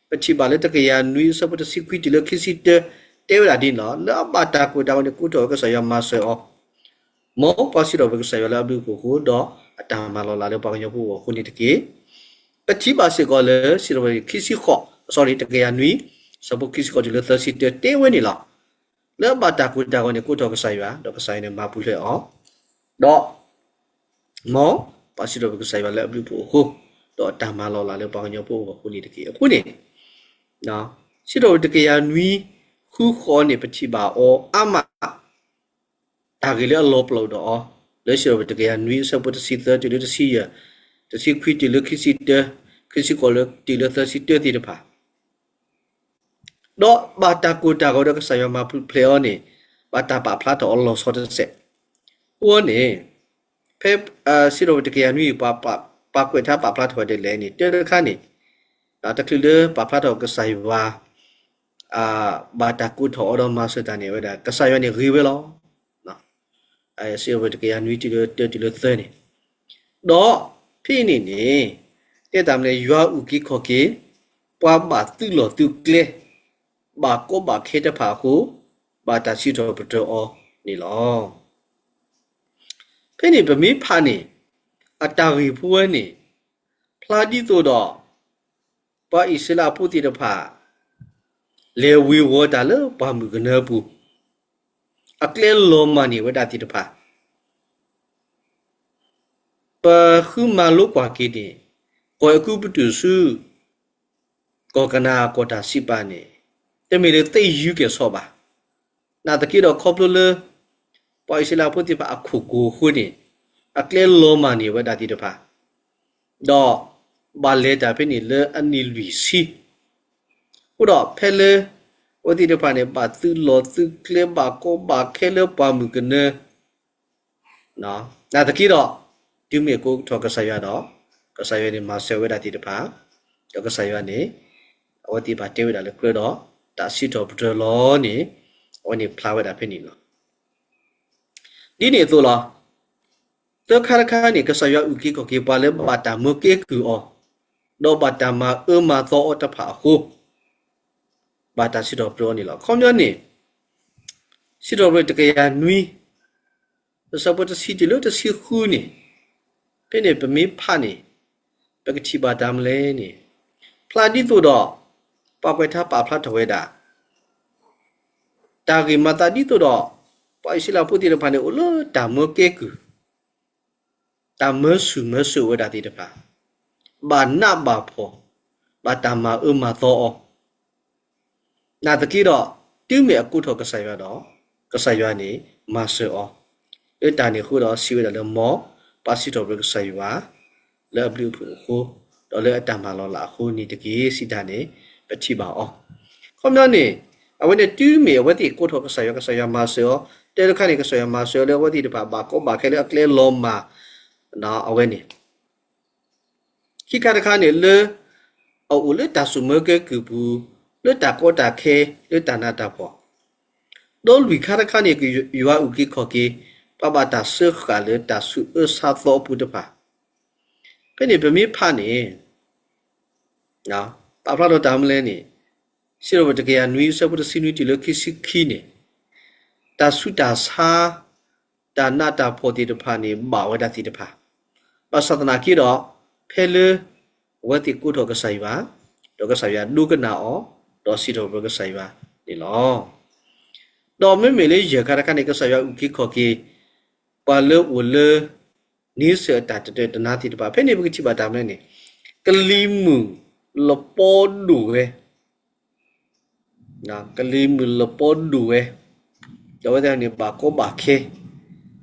ပထံၣ်ဘၣ်လၢတကယၤနွံ ဆၢဖိတဆံခွံတုၤလၢခံဆံတၢ တဲဝဲဒၣ်ဒ်န့ၣ်လီၤ. လၢအဘၣ်တၢ်ကိၢ်တၢ်ဂီၤန့ၣ် ကိးထီၣ်ဝဲကစၢ်ယွၤမၤစၢၤအီၤ, မ်ပှၤစံးထီၣ်ပတြၢၤကစၢ်ယွၤလၢအဘျုးအဖှိၣ်အဃိ, ဒီးအတၢ်မၤလီၤလးလၢပှၤကညီဖိအဂီၢ်အဃိန့ၣ်တက့ၢ်. ပထံၣ်ဘၣ်စ့ၢ်ကီးလၢ စံးထီၣ်ပတြၢၤခံဆံဃိး, sorry, တကယၤနွံ, ဆၢဖိခံဆံဃိးတုၤလၢသၢဆံတၢ တဲဝဲန့ၣ်လီၤ. လၢအဘၣ်တၢ်ကိၢ်တၢ်ဂီၤန့ၣ် ကိးထီၣ်ကစၢ်ယွၤ, ဒီးကစၢ်ယွၤန့ၣ်မၤပူၤဖျဲးအီၤ, ဒီး မ်ပှၤစံးထီၣ်ပတြၢၤကစၢ်ယွၤလၢအဘျုးအဖှိၣ်အဃိ, ဒီးတၢ်မၤလီၤလးလၢပှၤကညီဖိအဂီၢ်အဃိန့ၣ်တက့ၢ်. အဃိန့ၣ် စံးထီၣ်ပတြၢၤတကယၤနွံ ဃုဃိးန့ၣ် ပထံၣ်ဘၣ်အီၤအါမး တၢ်ဂ့ၢ်လၢအလီၤပလိာ်ဒီးအီၤ, လၢစံးထီၣ်ပတြၢၤတကယၤနွံ အဆၢဖိတဆံသၢတုၤလၢတဆံယဲၢ်, တဆံခွံတုၤလၢခံဆံတၢ, ခံဆံဃိးတုၤလၢသၢဆံတၢသ့ၣ်တဖၣ် ဒီးဘၣ်တၢ်ကိၢ်တၢ်ဂီၤဒီးကစၢ်ယွၤမၤပူၤဖျဲးအီၤန့ၣ်, ဘၣ်တၢ်ပာ်ဖျါထီၣ်အီၤလီၤဆီတစဲး. အဃိန့ၣ် ဖဲ စံးထီၣ်ပတြၢၤတကယၤနွံအံၤ ပှၤကွဲးထါပာ်ဖျါထီၣ်ဝဲဒ်လဲၣ်န့ၣ် တၢ်တခါန့ၣ် တချုးလၢပာ်ဖျါထီၣ်ကစၢ်ယွၤ ဘၣ်တၢ်ကိးထီၣ်အီၤဒီးမၤစၢၤတၢ်န့ၣ် အဝဲဒၣ် ကစၢ်ယွၤန့ၣ်ဂ့ၤဝဲလီၤ. စံးထီၣ်ပတြၢၤတကယၤနွံတုၤလၢတၢတုၤလၢသၢန့ၣ်, ဒီးဖဲအံၤန့ၣ်န့ၣ် တဲတၢ်မနုၤလဲၣ် ယွၤအုၣ်က့ၤခီၣ်က့ၤ ပှၤဘၣ်သုးလီၢ်သုးကျဲ ဘၣ်ကီဘၣ်ခဲတဖၣ်အဃိ ဘၣ်တၢ်စံးထီၣ်ပတြၢၤအီၤန့ၣ်လီၤ. ဖဲန့ၣ်ပမ့ၢ်ဖးန့ၣ် အတၢ်ဂ့ၢ်ဖိဝဲန့ၣ် ဖျါဒ်သိးဒီး ပှၤအံၣ်စရ့လးဖိသ့ၣ်တဖၣ် လဲၤဝ့ၤဝီၤတၢ်လၢပှၢ်မုၢ်ကနၢပူၤ အကျဲလီၤမၢ်န့ၢ်ဝဲဒၣ်သ့ၣ်တဖၣ် ပဃုမၤလိကွၢ်က့ၤန့ၣ် ကီၢ်အဲၤကူပတူးဆူ ကီၢ်ကနၤအၣ်ကီၢ်တၢ်စံးပာ်န့ၣ် တမ့ၢ်လၢသ့ၣ်ယုၢ်ကဲၣ်ဆိးဘၣ်. နာ်သက့ဒီးခီဖျိလၢ ပှၤအံၣ်စရ့လးဖိသ့ၣ်တဖၣ်အခိၣ်ကိၤအဃိန့ၣ် အကျဲလီၤမၢ်န့ၢ်ဝဲဒၣ်သ့ၣ်တဖၣ် ဒီးဘၣ်လဲၤတၢ်ဖဲန့ၣ်လၢအနံၣ်လွံၢ်ဆံ. အဃိဒီးဖဲလၢ အဝဲသ့ၣ်တဖၣ်န့ၣ် ဘၣ်သုးလီၢ်သုးကျဲ ဘၣ်ကီဘၣ်ခဲလၢပှၢ်မုၢ်ကနၢ နာ်သက့ဒီး တုၤမ့ၢ်ကိးထီၣ်ကစၢ်ယွၤဒီး ကစၢ်ယွၤန့ၣ်မၤစၢၤဝဲဒၣ်သ့ၣ်တဖၣ် ဒီးကစၢ်ယွၤန့ၣ် အဝဲသ့ၣ်တဖၣ်တဲဝဲဒၣ်လၢကြၢးဒီး တၢ်စံးထီၣ်ပတြၢၤလီၤန့ၣ် အဝဲန့ၣ်ဖျါဝဲဒၣ်ဖဲန့ၣ်လီၤ. ဒ်န့ၣ်အသိးလီၤ. သၢခါတခါန့ၣ် ကစၢ်ယွၤအုၣ်က့ၤခီၣ်က့ၤပှၤလၢဘၣ်တၢ်မၢကဲကုၢ်အီၤ ဒီးဘၣ်တၢ်မၤအၢမၤသီအီၤတဖၣ်အဃိ, ဘၣ်တၢ်စံးထီၣ်ပတြၢၤအီၤန့ၣ်လီၤ. အခီပညီန့ၣ်, စံးထီၣ်ပတြၢၤတကယၤနွံ, အဆၢဖိတဆံတုၤလၢတဆံဃုန့ၣ်, ဖဲန့ၣ်ပမ့ၢ်ဖးန့ၣ်, ပကထံၣ်ဘၣ်တၢ်မနုၤလဲၣ်န့ၣ်, ဖျါဒ်သိးဒီး ပှၤကွဲးထါပာ်ဖျါထီၣ်ဝဲဒၣ် တၢ်ဂ့ၢ်မၤသးဒ်သိးဒီး ပှၤအံၣ်စရ့လးဖိသ့ၣ်တဖၣ်န့ၣ် အိၣ်လၢတၢ်မၢကဲကုၢ်, တၢ်မၢဆူၣ်မၢစိးဝဲဒၣ်သ့ၣ်တဖၣ်, ဘၣ်နးဘၣ်ဖှီၣ်, ဘၣ်တၢ်မၤအၢမၤသီအီၤ, နာ်သက့ဒီး တုၤမ့ၢ်အကိးထီၣ်ကစၢ်ယွၤဒီး ကစၢ်ယွၤန့ၣ်မၤစၢၤအီၤ, လၢတၢ်န့ၣ်အဃိဒီးစံးဝဲဒၣ်လၢ မ်ပစံးထီၣ်ပတြၢၤကစၢ်ယွၤ လၢအဘျုးအဖှိၣ်အဃိ, ဒီးလၢအတၢ်မၤလီၤလးအဃိန့ၣ်တက့ၢ် စံးတၢ်န့ၣ် ပထံၣ်ဘၣ်အီၤ. အခီပညီန့ၣ်, အဝဲန့ၣ်တုၤမ့ၢ်အဝဲသ့ၣ်ကိးထီၣ်ကစၢ်ယွၤ ကစၢ်ယွၤမၤစၢၤအီၤ, တၢ်တခါန့ၣ် ကစၢ်ယွၤမၤစၢၤအီၤလၢအဝဲသ့ၣ်တဖၣ်ဘၣ်ကီဘၣ်ခဲလၢအကျဲလီၤမၢ်, အဝဲန့ၣ် ခံခါတခါန့ၣ်လၢ အအိၣ်လၢတၢ်ဆိၣ်မၢကဲကုၢ်ပူၤ, လၢတၢ်ကီတၢ်ခဲ, လၢတၢ်နးတၢ်ဖှီၣ်, ဒီးလွံၢ်ခါတခါန့ၣ် ကယွၤအုၣ်က့ၤခီၣ်က့ၤ, ပှၤဘၣ်တၢ်စၢဃာ်လၢတၢ်ဆူးအၢဆါသီအပူၤတဖၣ်, ဖဲန့ၣ်ပမ့ၢ်ဖးန့ၣ် ပာ်ဖျါထီၣ်တၢ်မနုၤလဲၣ်န့ၣ်, စံးထီၣ်ပတြၢၤတကယၤနွံ အဆၢဖိတဆံနွံတုၤလၢခံဆံခံန့ၣ်, တၢ်ဆူးတၢ်ဆါ, တၢ်နးတၢ်ဖှီၣ်သ့ၣ်တဖၣ်န့ၣ် ဘၣ်ဝဲဒၣ်သ့ၣ်တဖၣ်, ဘၣ်ဆၣ်သနာ်က့ဒီး ဖဲလၢ အဝဲသ့ၣ်ကိးထီၣ်ကစၢ်ယွၤ, ဒီးကစၢ်ယွၤဒိကနၣ်အီၤ, ဒီးစံးထီၣ်ပတြၢၤကစၢ်ယွၤန့ၣ်လီၤ. ဒီးမ့မ့ၢ်လၢယဲၢ်ခါတခါန့ၣ် ကစၢ်ယွၤအုၣ်က့ၤခီၣ်က့ၤ ပှၤလၢအိၣ်လၢ န့ဆၢၣ်အတၢ်တတၢတနါသ့ၣ်တဖၣ်, ဖဲန့ၣ်ပကထံၣ်ဘၣ်တၢ်မနုၤလဲၣ်န့ၣ်, ကလံၤမုၢ်လပီဒိၣ်ဝဲ, ကလံၤမုၢ်လပီဒိၣ်ဝဲ, ဒီးအဝဲသ့ၣ်န့ၣ်ဘၣ်ကီဘၣ်ခဲ,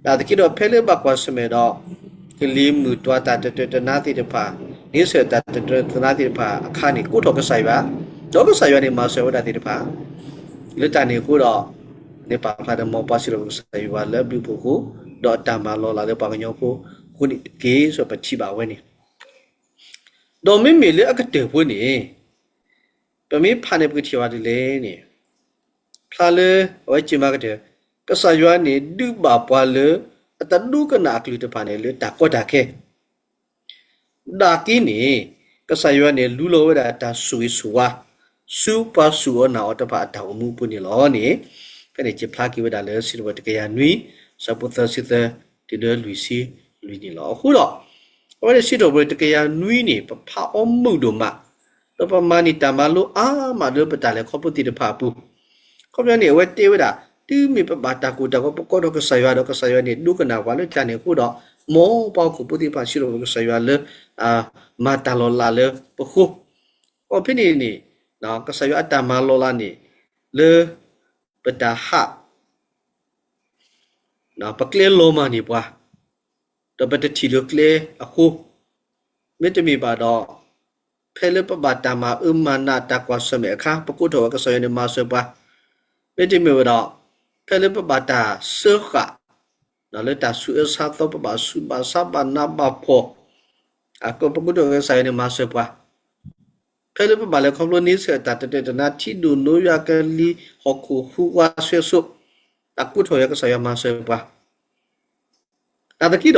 နာ်သက့ဒီးဖဲလၢဘၣ်ကွၢ်ဆၢၣ်မဲာ်ဒီး ကလံၤမုၢ်တွၤတၢ်တတၢတနါသ့ၣ်တဖၣ်, န့ဆၢၣ်တၢ်တတၢတနါသ့ၣ်တဖၣ်အခါန့ၣ် ကိးထီၣ်ကစၢ်ယွၤ, ဒီးကစၢ်ယွၤန့ၣ်မၤစၢၤဝဲဒၣ်သ့ၣ်တဖၣ်, လၢတၢ်န့ၣ်အဃိဒီး န့ၣ်ပာ်ဖျါဒီး မ်ပစံးထီၣ်ပတြၢၤကစၢ်ယွၤလၢအဘျုးအဖှိၣ်အဃိ, ဒီးအတၢ်မၤလီၤလးလၢပှၤကညီဖိအဃိန့ၣ်တက့ၢ် ဆိပထံၣ်ဘၣ်ဝဲန့ၣ်, ဒီးမ့မ့ၢ်လၢအကတၢၢ်ဖိန့ၣ်, ပမ့ၢ်ဖးန့ၣ် ပကထံၣ်ဘၣ်ဒ်လဲၣ်န့ၣ်, ဖျါလၢအဝဲက့ၤမၤကတၢၢ်, ကစၢ်ယွၤန့ၣ် ဒုးဘၣ်ပှၤလၢအတဒိကနၣ်အကလုၢ်တဖၣ်န့ၣ် လၢတၢ်ကီတၢ်ခဲ နာ်သက့န့ၣ်, ကစၢ်ယွၤန့ၣ် လူလီၤဝဲဒၣ်တၢ်ဆိၣ်ဂ့ၤဆိၣ်ဝါ ဆူပှၤစူၢ်အီၤနာ်အီၤတဖၣ်အတၢ်အိၣ်မူအပူၤန့ၣ်လီၤန့ၣ်, ဖဲန့ၣ်က့ၤဖျါက့ၤဝဲဒၣ်လၢစံးထီၣ်ပတြၢၤတကယၤနွံ ဆၢဖိသၢဆံသၢ တုၤလၢလွံၢ်ဆံလွံၢ်န့ၣ်လီၤ. အဃိဒီး အဝဲန့ၣ်စံးထီၣ်ပတြၢၤတကယၤနွံန့ၣ် ပဖးအီၤမုာ်ဒိၣ်မး, ဒီးပမၤန့ၢ်တၢ်မၤလိအါမးလၢပတၢ်လဲၤခီဖျိသ့ၣ်တဖၣ်အပူၤ, အခီပညီန့ၣ် အဝဲတဲဝဲဒၣ်, တုၤမ့ၢ်ပဘၣ်တၢ်ကိၢ်တၢ်ဂီၤ ပကိးထီၣ်ကစၢ်ယွၤဒီး ကစၢ်ယွၤန့ၣ် ဒိကနၣ်ပှၤလၢတၢ်န့ၣ်အဃိဒီး, မ်ပှၤဟီၣ်ခိၣ်ဖိသ့ၣ်တဖၣ်စံးထီၣ်ပတြၢၤကစၢ်ယွၤလၢ မၤတၢ်လီၤလးလၢပဃိ, အဖဲန့ၣ်န့ၣ်, ကစၢ်ယွၤအတၢ်မၤလီၤလးန့ၣ် လၢပတၢ်ဟး ပကျဲလီၤမၢ်န့ၢ်ပှၤ, ဒီးပတထံၣ်လၢၤကျဲအဃိ, မ့တမ့ၢ်ဘၣ်ဒီး, ဖဲလၢပဘၣ်တၢ်မၤအၢမၤနးတၢ်ကွၢ်ဆၢၣ်မဲာ်အခါ ပကိးထီၣ်ဝဲကစၢ်ယွၤန့ၣ်မၤစၢၤပှၤ, မ့တမ့ၢ်ဝဲဒီး, ဖဲလၢပဘၣ်တၢ်စၢဃာ် လၢတၢ်ဆူးအၢဆါသီ ပဘၣ်ဆူးဘၣ်ဆါဘၣ်နးဘၣ်ဖှီၣ်, ပကိးထီၣ်ကစၢ်ယွၤန့ၣ်မၤစၢၤပှၤ, ဖဲလၢပဘၣ်လဲၤခီဖျိန့ဆၢၣ်တၢ်တတၢတနါ ထံဒိၣ်နိယွၤကလံၤ ဟီၣ်ခိၣ်ဟူးဝးဆွဲစိ, အကိးထီၣ်ဝဲကစၢ်ယွၤမၤစၢၤပှၤ နာ်သက့ဒီး,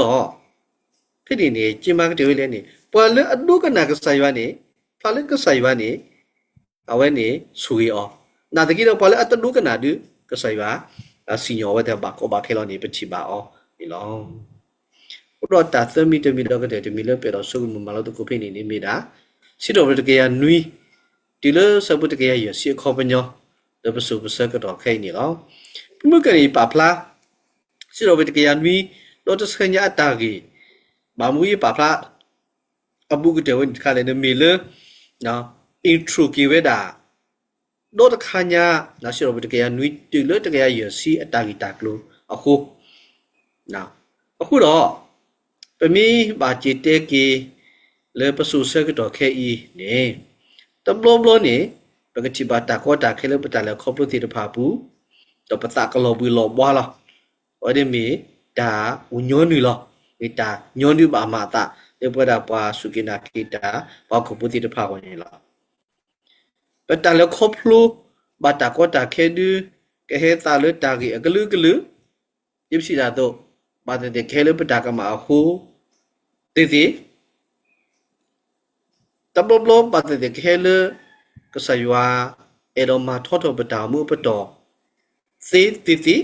ဖဲန့ၣ်န့ၣ် က့ၤမၤကတၢၢ်ဝဲလဲၣ်န့ၣ် ပှၤလၢအဒိကနၣ်ကစၢ်ယွၤန့ၣ်, ပှၤလၢကစၢ်ယွၤန့ၣ်, အဝဲန့ၣ်ဆိၣ်ဂ့ၤအီၤ, နာ်သက့ဒီး ပှၤလၢအတဒိကနၣ်ဒီး ကစၢ်ယွၤ စံၣ်ညီၣ်အဝဲသ့ၣ်ဘၣ်ကီဘၣ်ခဲလီၤန့ၣ် ပထံၣ်ဘၣ်အီၤန့ၣ်လီၤ. အဃိဒီးတၢ်သၢမံၤတမံၤဒီးကတၢၢ်တမံၤလၢပအဲၣ်ဒိးဆိကမိၣ်မၤလိသကိးဖဲန့ၣ်န့ၣ်မ့ၢ်ဒၣ်, စံးထီၣ်ပတြၢၤတကယၤနွံ, တုၤလၢဆၢဖိတကယၤယဲၢ်ဆံအခီပညီ, လၢပစိၤပဆၢကတီၢ်ခဲအံၤန့ၣ်လီၤ. ပမ့ၢ်ကနၣ်ယပာ်ဖျါ စံးထီၣ်ပတြၢၤတကယၤနွံ, ဒီးတဆၢညါအတၢ်ဂ့ၢ်, ဘၣ်မနုၤယပာ်ဖျါ အဘူးကတၢၢ်ဝဲန့ၣ်တခါလဲၣ်န့ၣ် မ့ၢ်လၢ intro က့ၤဝဲဒၣ် ဒီးတခါညါ စံးထီၣ်ပတြၢၤတကယၤနွံ တုၤလၢတကယၤယဲၢ်ဆံအတၢ်ဂ့ၢ်တၢ်ကျိၤအဃိ, အဃိဒီး ပမ့ၢ်ဘၣ်စံးတဲက့ၤ လၢပစိၤဆၢကတီၢ်ခဲအံၤန့ၣ်, တဘျီဘျီန့ၣ် ပကထံၣ်ဘၣ်တၢ်ကီတၢ်ခဲလၢပတၢ်လဲၤခီဖျိသ့ၣ်တဖၣ်အပူၤ, ဒီးပသးကလီၤဘှံးလီၤဘှါလီၤ. အဝဲန့ၣ်မ့ၢ်တၢ်အိၣ်ညီနုၢ်လီၤ. မ့ၢ်တၢ်ညီနုၢ်ဘၣ်အမၤအသး လၢပဝဲဒၣ်ပှၤစူၢ်က့ၤနာ်က့ၤတၢ် ပှၤဟီၣ်ခိၣ်ဖိသ့ၣ်တဖၣ်အဂီၢ်န့ၣ်လီၤ. ပတၢ်လဲၤခီဖျိ ဘၣ်တၢ်ကီတၢ်ခဲဒုး ကဟဲသးလၢတၢ်ဂ့ၢ်အကလုာ်ကလုာ်, ဒ်ပစံးတၢ်အသိး, ဘၣ်သ့ၣ်သ့ၣ်ကဟဲလၢပတၢ်ကမၣ်အဃိသ့ၣ်သ့ၣ် တဘျီဘျီဘၣ်သ့ၣ်သ့ၣ်ကဟဲလၢ ကစၢ်ယွၤအဲၣ်ဒိးမၤထီထီၣ်ပတၢ်အိၣ်မူအပတီၢ်သ့သ့သ့, တဘျီဘျီ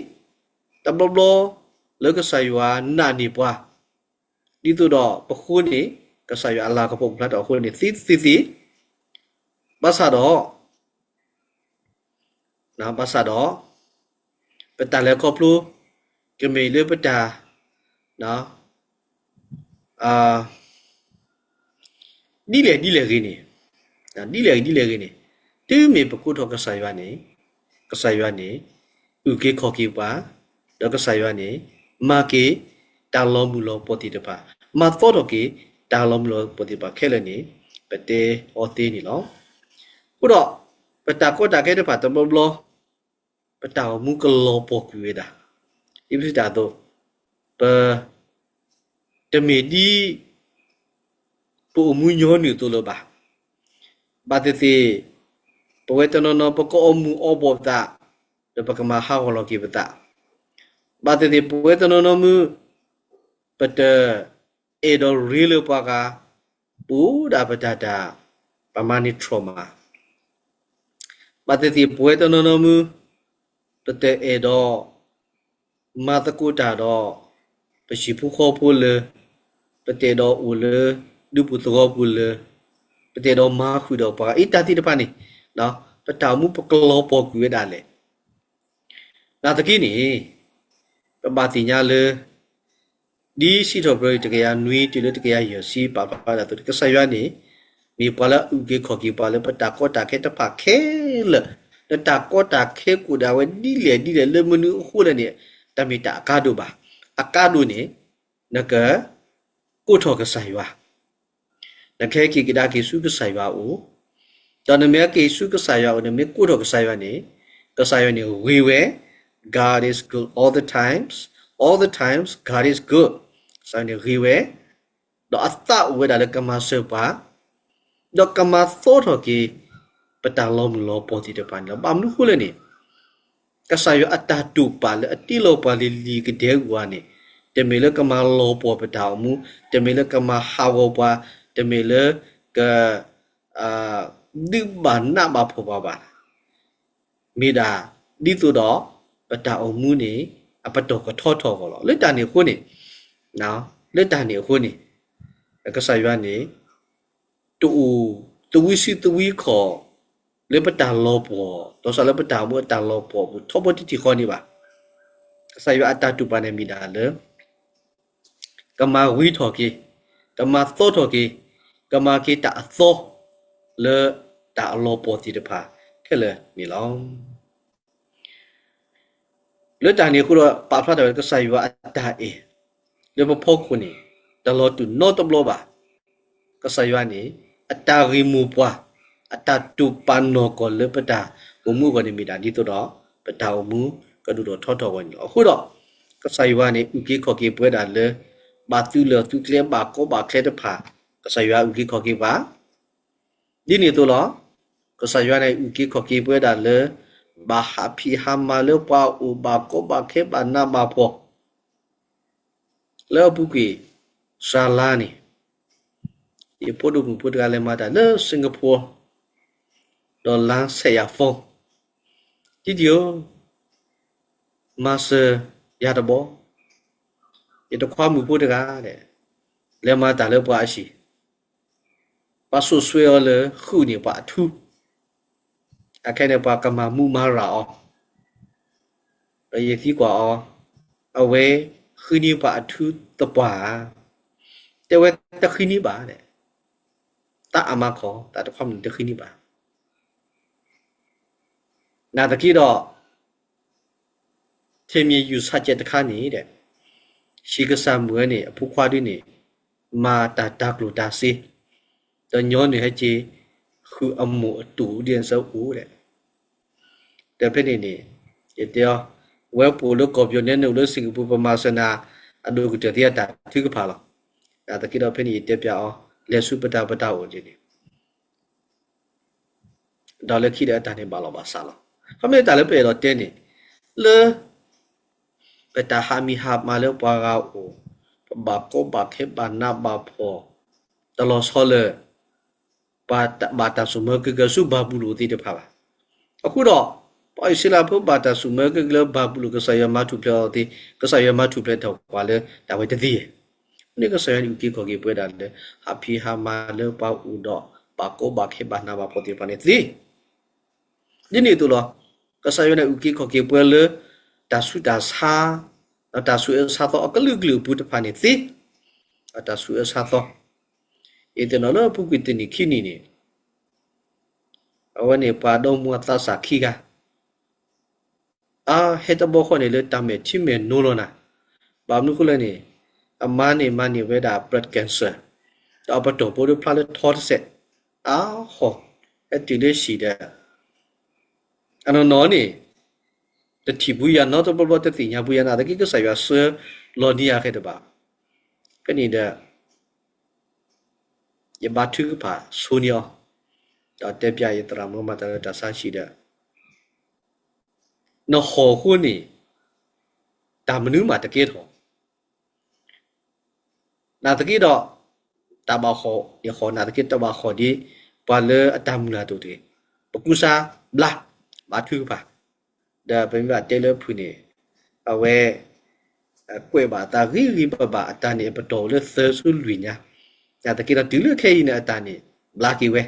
လၢကစၢ်ယွၤနာ်န့ၢ်ပှၤ ဒ်သိးဒီးပဃိန့ၣ် ကစၢ်ယွၤအလၤကပီၤပူၤဖျါထီၣ်အဃိန့ၣ် သ့သ့သ့, ဘၣ်ဆၣ်ဒီး ဘၣ်ဆၣ်ဒီး ပတၢ်လဲၤခီဖျိ ကမ့ၢ်လၢပတၢ် ဒ်လဲၣ်ဒ်လဲၣ်ဂ့ၤန့ၣ်, ဒ်လဲၣ်ဒ်လဲၣ်ဂ့ၤန့ၣ်, တုၤမ့ၢ်ပကိးထီၣ်ကစၢ်ယွၤန့ၣ်, ကစၢ်ယွၤန့ၣ် အုၣ်က့ၤခီၣ်က့ၤပှၤ, ဒီးကစၢ်ယွၤန့ၣ် မၤက့ၤတၢ်လီၤမုၢ်လီၤပှီၢ်သ့ၣ်တဖၣ်, မၤသီထီၣ်က့ၤတၢ်လီၤမုၢ်လီၤပှီၢ်သ့ၣ်တဖၣ်ခဲလၢာ်န့ၣ် ပတဲအီၤသ့န့ၣ်လီၤ. အဃိဒီး ပတၢ်ကီတၢ်ခဲတဖၣ်တဘျီဘျီ ပတၢ်အိၣ်မူကလီၤပှီၢ်ကွံာ်ဝဲဒၣ်, ဒ်ပစံးတၢ်အသိး, ပ တမ့ၢ်ဒ် ပအိၣ်မူညီနုၢ်အသိးလၢၤဘၣ်. ဘၣ်သ့ၣ်သ့ၣ် ပဝဲတနီၤနီၤ ပကအီမူၤအီဘှီၣ်ပသး, ဒီးပကမၤဟးဂီၤလီၤက့ၤပသး, ဘၣ်သ့ၣ်သ့ၣ် ပဝဲတနီၤနီၤမုၢ် ပတအဲၣ်ဒိးရ့လၢပှၤဂၤ, ပအိၣ်ဒၣ်ပတၢ်တၢ်, ပမၤန့ၢ် trauma ဘၣ်သ့ၣ်သ့ၣ် ပဝဲတနီၤနီၤမုၢ် ပတအဲၣ်ဒိး မၤသကိးတၢ်ဒီး ပဟံၣ်ဖိဃီဖိလၢၤ, ပတအဲၣ်ဒိးအိၣ်လၢ ဒူပူၤသဝီပူၤလၢၤ, ပတအဲၣ်ဒိးမၤဃုာ်ဒီးပှၤဂၤ အံၤတၢ်သ့ၣ်တဖၣ်န့ၣ် ပတၢ်အိၣ်မူပကလီၤပှီၢ်ကွံာ်ဝဲဒၣ်လဲၣ်. နာ်သက့န့ၣ် ပဘၣ်သ့ၣ်ညါလၢ ဒ်စံးထီၣ်ပတြၢၤတကယၤနွံတုၤလၢတကယၤယဲၢ်ဆံ ပာ်ဖျါဝဲဒၣ်အသိး ကစၢ်ယွၤန့ၣ် မ့ၢ်ပှၤလၢအအုၣ်က့ၤခီၣ်က့ၤပှၤလၢပတၢ်ကီတၢ်ခဲတဖၣ်ခဲလၢာ်, လၢတၢ်ကီတၢ်ခဲကအိၣ်ဒၣ်ဝဲဒ်လဲၣ်ဒ်လဲၣ်လၢမနုၤအဃိလဲၣ်န့ၣ် တမ့ၢ်တၢ်အကါဒိၣ်ဘၣ်. အကါဒိၣ်န့ၣ် နက ကိးထီၣ်ကစၢ်ယွၤ, နကဟဲက့ၤကဒါက့ၤဆူကစၢ်ယွၤအအိၣ်, ဒီးနမ့ၢ်ဟဲက့ၤဆူကစၢ်ယွၤအအိၣ် နမ့ၢ်ကိးထီၣ်ကစၢ်ယွၤန့ၣ် ကစၢ်ယွၤန့ၣ်ဂ့ၤဝဲ, God is good all the times, all the times God is good, ကစၢ်ယွၤန့ၣ်ဂ့ၤဝဲ, ဒီးအသးအိၣ်ဝဲဒၣ်လၢကမၤစၢၤပှၤ, ဒီးကမၤသီထီၣ်က့ၤ ပတၢ်လီၤမုၢ်လီၤပှီၢ်သ့ၣ်တဖၣ်န့ၣ်လီၤ. ဘၣ်မနုၤဃိလဲၣ်န့ၣ် ကစၢ်ယွၤအတၢ်တိာ်ပာ်လၢအတ့လီၤပှၤလံၤလံၤကဒဲကဝၤန့ၣ် တမ့ၢ်လၢကမၤလီၤပှီၢ်ပတၢ်အိၣ်မူ, တမ့ၢ်လၢကမၤဟးဂီၤပှၤ, တမ့ၢ်လၢက ဒုးဘၣ်နးဘၣ်ဖှီၣ်ပှၤဘၣ်. မ့ၢ်ဒၣ်ဒ်သိးဒီး ပတၢ်အိၣ်မူန့ၣ် အပတီၢ်ကထီထီၣ်အဂီၢ်လီၤ. လၢတၢ်န့ၣ်အဃိန့ၣ်, လၢတၢ်န့ၣ်အဃိန့ၣ် ကစၢ်ယွၤန့ၣ် တအိၣ်သဝံစုသဝံခီၣ် လၢပတၢ်လီၤပှီၢ်, ဒီးစးလၢပတၢ်အိၣ်မူအတၢ်လီၤပှီၢ်ပူၤ ထီဘိတထံၣ်ဃီန့ၣ်ဘၣ်. ကစၢ်ယွၤအတၢ်တိာ်ပာ်န့ၣ်မ့ၢ်ဒၣ်လၢ ကမၤဝံထီၣ်က့ၤ, ကမၤသီထီၣ်က့ၤ, ကမၤက့ၤတၢ်အသီ လၢတၢ်အလီၤပှီၢ်သ့ၣ်တဖၣ်ခဲလၢာ်န့ၣ်လီၤ. လၢတၢ်န့ၣ်အဃိဒီး ပာ်ဖျါထီၣ်ဝဲကစၢ်ယွၤအတၢ်အဲၣ် လၢပဖီခိၣ်န့ၣ် တလီၤတူာ်နီတဘျီဘၣ်. ကစၢ်ယွၤန့ၣ် အတၢ်ဂ့ၢ်မိၢ်ပှၢ်, အတၢ်တိာ်ပာ်နီၢ်ကီၢ်လၢပတၢ်အိၣ်မူအဂီၢ်န့ၣ် မ့ၢ်ဒၣ်ဒ်သိးဒီး ပတၢ်အိၣ်မူကဒိၣ်ထီၣ်ထီထီၣ်ဝဲန့ၣ်လီၤ. အဃိဒီး ကစၢ်ယွၤန့ၣ် အုၣ်က့ၤခီၣ်က့ၤပဝဲဒၣ်လၢ ဘၣ်သုးလၢာ်သုးကျဲ ဘၣ်ကီဘၣ်ခဲတဖၣ် ကစၢ်ယွၤအုၣ်က့ၤခီၣ်က့ၤပှၤ ဒ်န့ၣ်အသိးလီၤ. ကစၢ်ယွၤန့ၣ် အုၣ်က့ၤခီၣ်က့ၤပဝဲဒၣ်လၢ ဘၣ်ဟးဖံးဟးမၤလၢပှၤအိၣ် ဘၣ်ကီဘၣ်ခဲ ဘၣ်နးဘၣ်ဖှီၣ် လၢအပူၤကွံာ် စှၤလါန့ၣ် ယဖိဒိၣ်မုၣ်ဖိတဂၤလဲၤမၤတၢ်လၢ Singapore ဒီးလါ ဆဲးယၤ phone, တံတံဧၢ, မၤစၢၤယၤတဘျီ, ယတခွါမုၣ်ဖိတဂၤ လဲၤမၤတၢ်လၢပှၤအဟံၣ် ပှၤစိာ်ဆှၢအီၤလၢဃုန့ၢ်ပှၤအထူ, အခဲန့ၣ် ပှၤကမၤမူမၤရၤအီၤ, ဒီးယသံကွၢ်အီၤ, အဝဲဃုန့ၢ်ပှၤအထူသပှၢ်ဧါ, တဲဝဲတဃုန့ၢ်ဘၣ်, တၢ်အမၤခီ တၢ်တခွါမုၣ်န့ၣ်တဃုန့ၢ်ဘၣ်. နာ်သက့ဒီး ထံၣ်မ့ၢ်ယူၢ်ဆၣ်ကဲးတခါန့ၣ်ဒီး ဟံၣ်ကစၢ်မုၣ်ဝဲန့ၣ် အဖိခွါဒုန့ၣ် မၤတၢ်တၤကျိၣ်တၤစ့, ဒီးညီနုၢ်ဟဲက့ၤ ဃုအမိၢ်အတိၢ်ဒ်န့ၣ်စ့ၢ်အိၣ်ဒီး ဒီးဖဲန့ၣ်န့ၣ် ယတဲအီၤ, ဝဲပအိၣ်လၢကီၢ်ပယီၤ နဲနအိၣ်လၢ Singapore ပမၤစၢၤနၤ အဒိၣ်ကတၢၢ်သ့အတၢ်ထုကဖၣ်လီၤ. နာ်သက့ဒီးဖဲန့ၣ်ယတဲပျးအီၤ လဲၤဆူပတၢ်ပတၢ်အိၣ်န့ၣ် ဒီးလၢခံဒီးအတၢ်န့ၣ်ဘၣ်လီၤဘၣ်စးလီၤ. ခီမ့ၢ်တၢ်လၢပအဲၣ်ဒိးတဲန့ၣ် လၢ ပတၢ်ဟးမံၤဟးမၤလၢပှၤဂၤအအိၣ်, ပဘၣ်ကီဘၣ်ခဲဘၣ်နးဘၣ်ဖှီၣ်, တလီၤဆီလၢ ပှၤဘၣ်တၢ်ဆိၣ်မၢက့ၤက့ၤဆူဘၤဘူလိၣ်သ့ၣ်တဖၣ်ဘၣ်. အဃိဒီး ပှၤအံၣ်စရ့လးဖိဘၣ်တၢ်ဆိၣ်မၢက့ၤက့ၤလၢဘၤဘူလိၣ် ကစၢ်ယွၤမၤထူၣ်ဖျဲးအီၤသ့, ကစၢ်ယွၤမၤထူၣ်ဖျဲးထီၣ်ပှၤလၢတၢ်ဝဲတသ့ဧါ. အဃိန့ၣ် ကစၢ်ယွၤန့ၣ်အုၣ်က့ၤခီၣ်က့ၤပဝဲဒၣ်လၢ ဟးဖံးဟးမၤလၢပှၤအိၣ်ဒီး ဘၣ်ကီဘၣ်ခဲဘၣ်နးဘၣ်ဖှီၣ်သ့ၣ်တဖၣ်န့ၣ်သ့ ဒ်န့ၣ်အသိးလီၤ. ကစၢ်ယွၤန့ၣ်အုၣ်က့ၤခီၣ်က့ၤပှၤလၢ တၢ်ဆူးတၢ်ဆါ, ဒီးတၢ်ဆူးအၢဆါသီအကလုာ်ကလုာ်အပူၤတဖၣ်န့ၣ်သ့, တၢ်ဆူးအၢဆါသီ, ယသ့ၣ်နီၣ်လၢအပူၤကွံာ်တနံၣ်ခံနံၣ်န့ၣ် အဝဲန့ၣ်ပှၤဒီမါသးစၢ်ခံဂၤ အဟဲတဘျီဃီန့ၣ်လၢတၢ်မဲာ်ထံမဲာ်နိလီၤနၤ, ဘၣ်မနုၤအဃိလဲၣ်န့ၣ် အမါန့ၣ်မၤန့ၢ်ဝဲဒၣ် blood cancer, ဒီးအပတီၢ်ဖိဒီးဖျါလၢထီတစဲး, အါဟီၣ်, ဟဲတုၤလၢဟံၣ်ဒီး အနီၢ်နီၢ်န့ၣ် တထံၣ်ဘၣ်ယၤနီတဘျီဘျီ တသ့ၣ်ညါဘၣ်ယၤ နာ်သက့ကစၢ်ယွၤဆှၢလီၤန့ၢ်ယၤဃဲတဘၣ်, ဖဲန့ၣ်ဒီး ယဘါထုကဖၣ်ဆိန့ၢ်အီၤ, ဒီးတဲပျးယသရၣ်မုၣ်မၤတၢ်လၢတၢ်ဆါဆံးဒီး နဟီၣ်အဃိန့ၣ် တၢ်မနုၤမးတကဲထီၣ်, နာ်သက့ဒီး တၢ်ဘၣ်ဟီၣ်န့ၣ်ဟီၣ် နာ်သက့တဘၣ်ဟီၣ်ဒ် ပှၤလၢအတၢ်မုၢ်လၢ်တအိၣ်တဂ့ၤ, ပကူစါဘျါ, ဘါထုကဖၣ်, ဒီးပမ့ၢ်ဘၣ်တဲလၢဖုၣ်န့ၣ် အဝဲ ကွဲးဘၣ်အသးဂ့ၤဂ့ၤဘၣ်ဘၣ် အတၢ်န့ၣ်အပတီၢ်လၢသၢဆူလွံၢ်ညါ, နာ်သက့ဒီးတုၤလၢခဲအံၤန့ၣ် အတၢ်န့ၣ် ဘျါက့ၤဝဲ,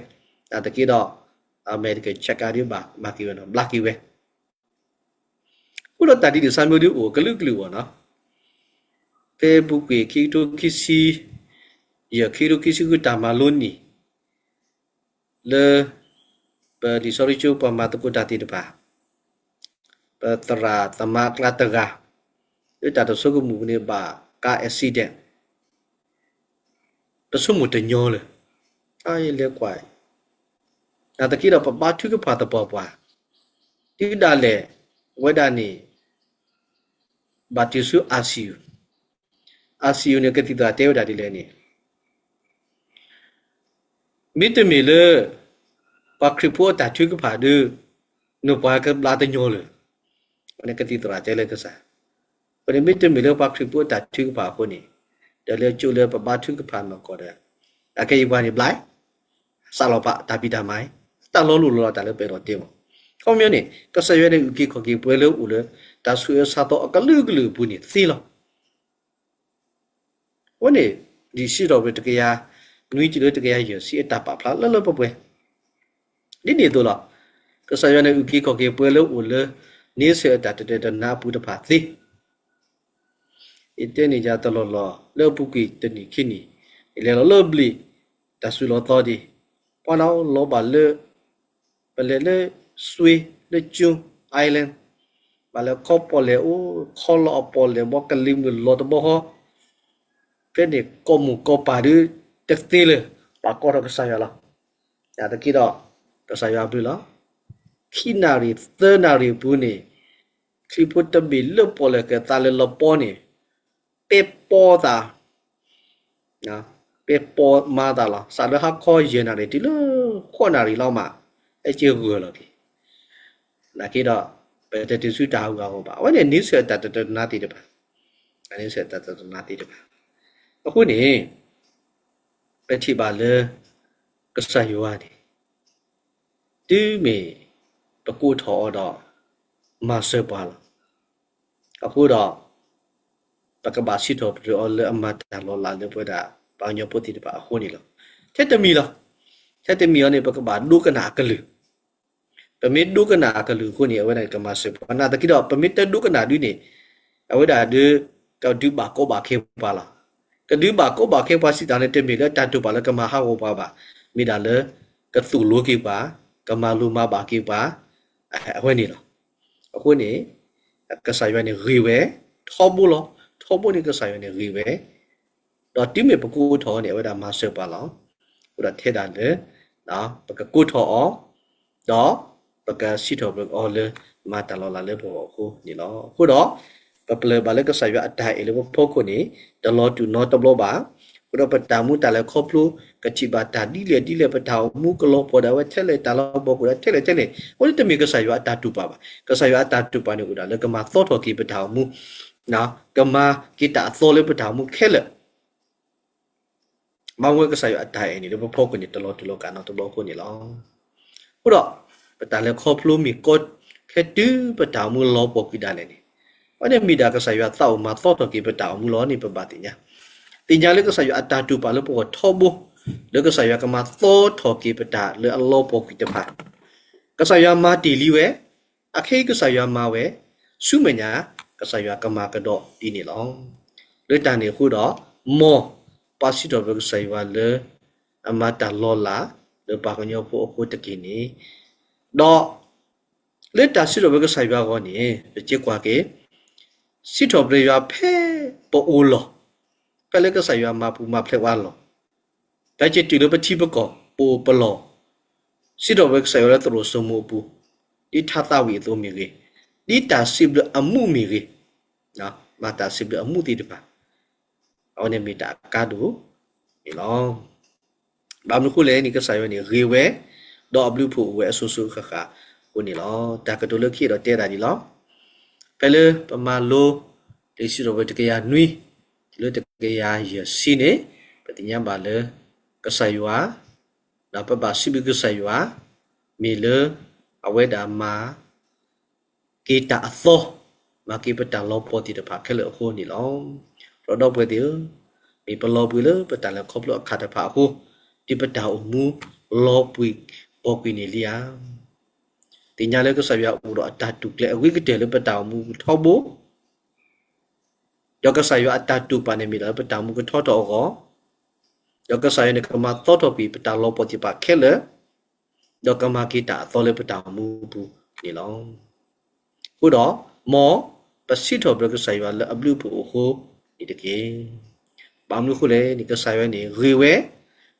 နာ်သက့ဒီး အမဲာ်တကဲးဆဲးကါဒ်ဘၣ် မၤက့ၤဝဲနီၤ ဘျါက့ၤဝဲ အဃိဒီးတၢ်ဒ်န့ၣ် ဆၢမုၢ်ဒ်အိၣ်ကလုာ်ကလုာ်အဂီၢ်နီၤ, ဖဲအပူၤကွံာ်ခံကထိခံဆံယဲၢ် ခံကထိခံဆံဃု တၢ်မၤလိနံၣ် လၢ ပလံာ်စီဆှံကၠိပှၤမၤသကိးတၢ်သ့ၣ်တဖၣ်, ပသရၣ်သမါအကျါတဂၤ လၢတၢ်တဆိကမိၣ်ပူၤန့ၣ် ဘၣ်ကါ accident ပဆိကမိၣ်တညီလၢၤ, အါယလဲၤကွၢ်, နာ်သက့ဒီးပဘါထုကဖၣ်သပှၢ်ပှၢ်, တုၤဒၣ်လဲာ် အဝဲဒၣ်န့ၣ် ဘၣ်တုၤဆူ ICU, ICU န့ၣ် ကသံၣ်သရၣ်တဲဝဲဒၣ်ဒ်လဲၣ်န့ၣ် မ့တမ့ၢ်လၢ ပှၤခရံာ်ဖိအတၢ်ထုကဖၣ်ဒီး နပှၤကဘျါတညီလၢၤ, ကသံၣ်သရၣ်တဲလၢကစၢ်, အဃိန့ၣ်မ့တမ့ၢ်လၢပှၤခရံာ်ဖိအတၢ်ထုကဖၣ်အဃိန့ၣ်, ဒီးလၢကၠိလၢပဘါထုကဖၣ်နီၢ်ကီၢ်ဒီး, အခဲအံၤပှၤန့ၣ်ဘျါ, စးလီၤပာ်တၢ်ဖံးတၢ်မၤအံၤ, တၢ်လီၤလိၢ်လီၤလီၤတၢ်လၢပအဲၣ်ဒိးတဲမး, ခီပညီန့ၣ် ကစၢ်ယွၤန့ၣ်အုၣ်က့ၤခီၣ်က့ၤပှၤလၢအိၣ်လၢ တၢ်ဆူးအၢဆါသီအကလုာ်ကလုာ်အပူၤန့ၣ်သ့လီၤ. အဝဲန့ၣ် လံာ်စံးထီၣ်ပတြၢၤတကယၤနွံတုၤလၢတကယၤယဲၢ်ဆံအတၢ်ပာ်ဖျါလၢလၢပှဲၤပှဲၤ, ဒ်န့ၣ်အသိးလီၤ. ကစၢ်ယွၤန့ၣ်အုၣ်က့ၤခီၣ်က့ၤပှၤလၢအိၣ်လၢ န့ဆၢၣ်အတၢ်တတၢတနါအပူၤတဖၣ်သ့ ယတဲန့ၣ်ယၤတလီၢ်လီၢ် လၢအပူၤကွံာ်တနံၣ်ခံနံၣ်, ယလဲၤလီၤလၢဘျံး တၢ်စူၤလီၤသီဒံး, ပှၤနီၤလီၤဘၣ်လၢ ပလဲၤလၢ Swiss လၢ June Island, ဘၣ်လဲၤခီပီၣ်လဲၣ်အိၣ် ခီလီၤအပီၣ်လဲၣ်ဘီ ကလံၤမုၢ်လီၤတဘီဃီ, ဖဲန့ၣ် ကိးမိၢ်ကိးပၢ်ဒုး တသ့လၢၤ, ပာ်ကီထီၣ်ကစၢ်ယွၤလီၤ. နာ်သက့ဒီး ကစၢ်ယွၤဘျုးလီၤ. ခံနၣ်ရံၣ်သၢနၣ်ရံၣ်အပူၤန့ၣ် ချံဖိတဘ့ၣ်လၢပီၣ်လဲၣ်ကသးလၢလီၤပီန့ၣ် ပဲပီသး, ပဲပီမၤသးလီၤ. စးလၢဟါခီယဲၢ်နၣ်ရံၣ်တုၤလၢဃိးနၣ်ရံၣ်လီၤမး ဟဲက့ၤဂၢၢ်လီၤက့ၤ. နာ်က့ဒီး ပတတုၤဆူတၢ်ဟးဂူာ်ဟးဂီၤဘၣ်. အဝဲန့ၣ် န့ဆၢၣ်တၢ်တတၢတနါသ့ၣ်တဖၣ်, န့ဆၢၣ်တၢ်တတၢတနါသ့ၣ်တဖၣ်. အဃိန့ၣ် ပထံၣ်ဘၣ်လၢ ကစၢ်ယွၤန့ၣ် တုၤမ့ၢ်ပကိးထီၣ်အီၤဒီး မၤစၢၤပှၤလီၤ. အဃိဒီး ပကဘၣ်စံးထီၣ်ပတြၢၤအီၤလၢအမၤတၢ်လီၤလးလၢပဝဲဒၣ်ပှၤကညီဖိသ့ၣ်တဖၣ်အဃိန့ၣ်လီၤ. ထဲတမံၤလီၤ. ထဲတမံၤအံၤန့ၣ် ပကဘၣ်ဒိကနၣ်အကလုၢ် ပမ့ၢ်ဒိကနၣ်အကလုၢ်အဃိန့ၣ် အဝဲဒၣ်ကမၤစၢၤပှၤ. နာ်သက့ဒီး ပမ့ၢ်တဒိကနၣ်ဒုန့ၣ် အဝဲဒၣ်ဒီး ကဒုးဘၣ်ကီဘၣ်ခဲပှၤလီၤ. ကဒုးဘၣ်ကီဘၣ်ခဲပှၤစံးတၢ်န့ၣ် တမ့ၢ်လၢတၢ်တိာ်ပာ်လၢကမၤဟးဂီၤပှၤဘၣ်. မ့ၢ်ဒၣ်လၢ ကသိၣ်လိက့ၤပှၤ, ကမၤလိၤမၤဘၣ်က့ၤပှၤ, အဝဲန့ၣ်လီၤ. အဃိန့ၣ် ကစၢ်ယွၤန့ၣ်ဂ့ၤဝဲ, ထီဘိလီၤ. ထီဘိန့ၣ်ကစၢ်ယွၤန့ၣ်ဂ့ၤဝဲ ဒီးတုၤမ့ၢ်ပကိးထီၣ်အီၤန့ၣ် အဝဲဒၣ်မၤစၢၤပှၤလီၤ. အဃိဒီးထဲဒၣ်လၢ ပကကိးထီၣ်အီၤ, ဒီးပကစံးထီၣ်ပတြၢၤအီၤလၢ မၤတၢ်လီၤလးလၢပဂီၢ်အဃိန့ၣ်လီၤ. အဃိဒီး ပပျၢၤဘၣ်လၢကစၢ်ယွၤအတၢ်အဲၣ်လၢပဖီခိၣ်န့ၣ် တလီၤတူာ်နီတဘျီဘၣ်. အဃိဒီးပတၢ်မူတၢ်လဲၤခီဖျိ ကထံၣ်ဘၣ်တၢ်ဒ်လဲၣ်ဒ်လဲၣ် ပတၢ်အိၣ်မူကလီၤပှီၢ်ဒၣ်ဝဲထဲလဲၣ် တၢ်လီၤဘီၣ်ကအိၣ်ဒၣ်ထဲလဲၣ်ထဲလဲၣ်, အဝဲန့ၣ်တမ့ၢ်ကစၢ်ယွၤအတၢ်တူၢ်ပာ်ဘၣ်. ကစၢ်ယွၤအတၢ်တူၢ်ပာ်န့ၣ်အိၣ်ဒၣ်လၢကမၤသီထီၣ်က့ၤပတၢ်အိၣ်မူ, ကမၤက့ၤတၢ်အသီလၢပတၢ်အိၣ်မူခဲလၢာ် ဘၣ်မနုၤကစၢ်ယွၤအတၢ်အဲၣ်န့ၣ် လၢပဖီခိၣ်န့ၣ် တလီၤတူာ်လီၤကာ်နီတဘျီအဃိန့ၣ်လီၤ. အဃိဒီး ပတၢ်လဲၤခီဖျိမ့ၢ်ကီခဲတုၤပတၢ်အိၣ်မူလီၤပှီၢ်ကွံာ်ဒၣ်လဲာ်န့ၣ်, အဝဲန့ၣ်မ့ၢ်ဒၣ်ကစၢ်ယွၤသးအိၣ်မၤသီထီၣ်က့ၤပတၢ်အိၣ်မူလီၤန့ၣ် ပဘၣ်သ့ၣ်ညါ, သ့ၣ်ညါလၢကစၢ်ယွၤအတၢ်တိာ်ပာ်လၢပဂီၢ်ထီဘိ, လၢကစၢ်ယွၤကမၤသီထီၣ်က့ၤပတၢ်လၢအလီၤပှီၢ်ကွံာ်တဖၣ်, ကစၢ်ယွၤမၤတ့ၢ်လံဝဲ, အခဲအံၤကစၢ်ယွၤမၤဝဲ, ဆူမဲာ်ညါ ကစၢ်ယွၤကမၤကဒီးဒ်န့ၣ်လီၤ. လၢတၢ်န့ၣ်အဃိဒီး, မ်ပစံးထီၣ်ပတြၢၤကစၢ်ယွၤလၢ အမၤတၢ်လီၤလး လၢပှၤကညီဖိအဃိတက့ၢ်န့ၣ်, ဒီး လၢတၢ်စံးထီၣ်ပတြၢၤကစၢ်ယွၤအဂီၢ်န့ၣ် ပစံးကွၢ်က့ၤ, စံးထီၣ်ပတြၢၤယွၤဖဲပအိၣ်လီၢ်, ဖဲလၢကစၢ်ယွၤမၤပူၤမၤဖျဲးဝဲလီၢ်, ဖဲက့ၤတုၤလၢပထံပကီၢ် ပအိၣ်ပလီၢ်, စံးထီၣ်ပတြၢၤကစၢ်ယွၤလၢသရိာ်စိမိၤအပူၤ, ဒ်ထါသးဝံၣ်အသိးမ့ၢ်ဂ့ၤ, ဒ်တၢ်စံးဘျုးအမူးမ့ၢ်ဂ့ၤ, မၤတၢ်စံးဘျုးအမူးသ့ၣ်တဖၣ်, အဝဲန့ၣ်မ့ၢ်တၢ်အကါဒိၣ်န့ၣ်လီၤ. ဘၣ်မနုၤအဃိလဲၣ်န့ၣ် ကစၢ်ယွၤန့ၣ်ဂ့ၤဝဲ, ဒီးအဘျုးအဖှိၣ်အိၣ်ဝဲအစိၤစိၤအဃၣ်ဃၣ်အဃိန့ၣ်လီၤ. တၢ်ကတိၤလၢခံဒီးတဲဒၣ်ဒ်လီၤ. ဖဲလၢပမၤလိ လံာ်စံးထီၣ်ပတြၢၤတကယၤနွံ တုၤလၢတကယၤယဲၢ်ဆံန့ၣ်, ပသ့ၣ်ညါဘၣ်လၢ ကစၢ်ယွၤ, ဒီးပဘၣ်စံးဘျုးကစၢ်ယွၤ, မ့ၢ်လၢ အဝဲဒၣ်မၤ က့ၤတၢ်အသီ, မၤက့ၤပတၢ်လီၤပှီၢ်သ့ၣ်တဖၣ်ခဲလၢာ်အဃိန့ၣ်လီၤ. ဒီးဒီပုၢ်ဝဲၢ်သ့ၣ်ဧၢ, မ့ၢ်ပလီၤပှီၢ်လၢပတၢ်လဲၤခီဖျိအခါတဖၣ်အဃိ, ဒ်ပတၢ်အိၣ်မူလီၤပှီၢ်ပှီၢ်ကွံာ်န့ၣ်လံဧါ. သ့ၣ်ညါလၢကစၢ်ယွၤအိၣ်ဒီးအတၢ်တိာ်ကျဲၤအဂ့ၤကတၢၢ်လၢပတၢ်အိၣ်မူပူၤထီဘိ ဒီးကစၢ်ယွၤအတၢ်တိာ်ပာ်န့ၣ်မ့ၢ်ဒၣ်လၢပတၢ်အိၣ်မူကထီထီၣ်အဂီၢ်, ဒီးကစၢ်ယွၤန့ၣ်ကမၤသီထီၣ်ကွံာ်ပတၢ်လီၤပှီၢ်သ့ၣ်တဖၣ်ခဲလၢာ်, ဒီးကမၤက့ၤတၢ်အသီလၢပတၢ်အိၣ်မူပူၤန့ၣ်လီၤ. အဃိဒီး, မ်ပစံးထီၣ်ပတြၢၤကစၢ်ယွၤလၢအဘျုးအဖှိၣ်အိၣ်အဃိန့ၣ်တက့ၢ်. ဘၣ်မနုၤအဃိလဲၣ်န့ၣ် ကစၢ်ယွၤန့ၣ်ဂ့ၤဝဲ,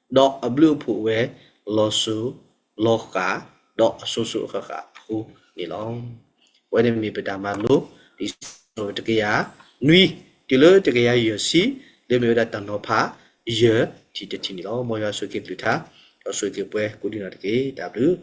ဒီးအဘျုးအဖှိၣ်ဝဲလီၤစိၤလီၤဃၣ်, ဒီးအစိၤစိၤအဃၣ်ဃၣ်အဃိန့ၣ်လီၤ. အဝဲန့ၣ်မ့ၢ်ပတၢ်မၤလိ လံာ်စံးထီၣ်ပတြၢၤတကယၤနွံ တုၤလၢတကယၤယဲၢ်ဆံ, လၢမ့ၢ်ဝဲဒၣ်တၢ်နီၤဖးယဲၢ်ထံၣ်တထံၣ်န့ၣ်လီၤ. မ်ယွၤဆိၣ်ဂ့ၤက့ၤကလုၢ်ကထါ, ဒီးဆိၣ်ဂ့ၤက့ၤပှၤကိးဒံနီၢ်တက့ၢ်. တၢ်ဘျုး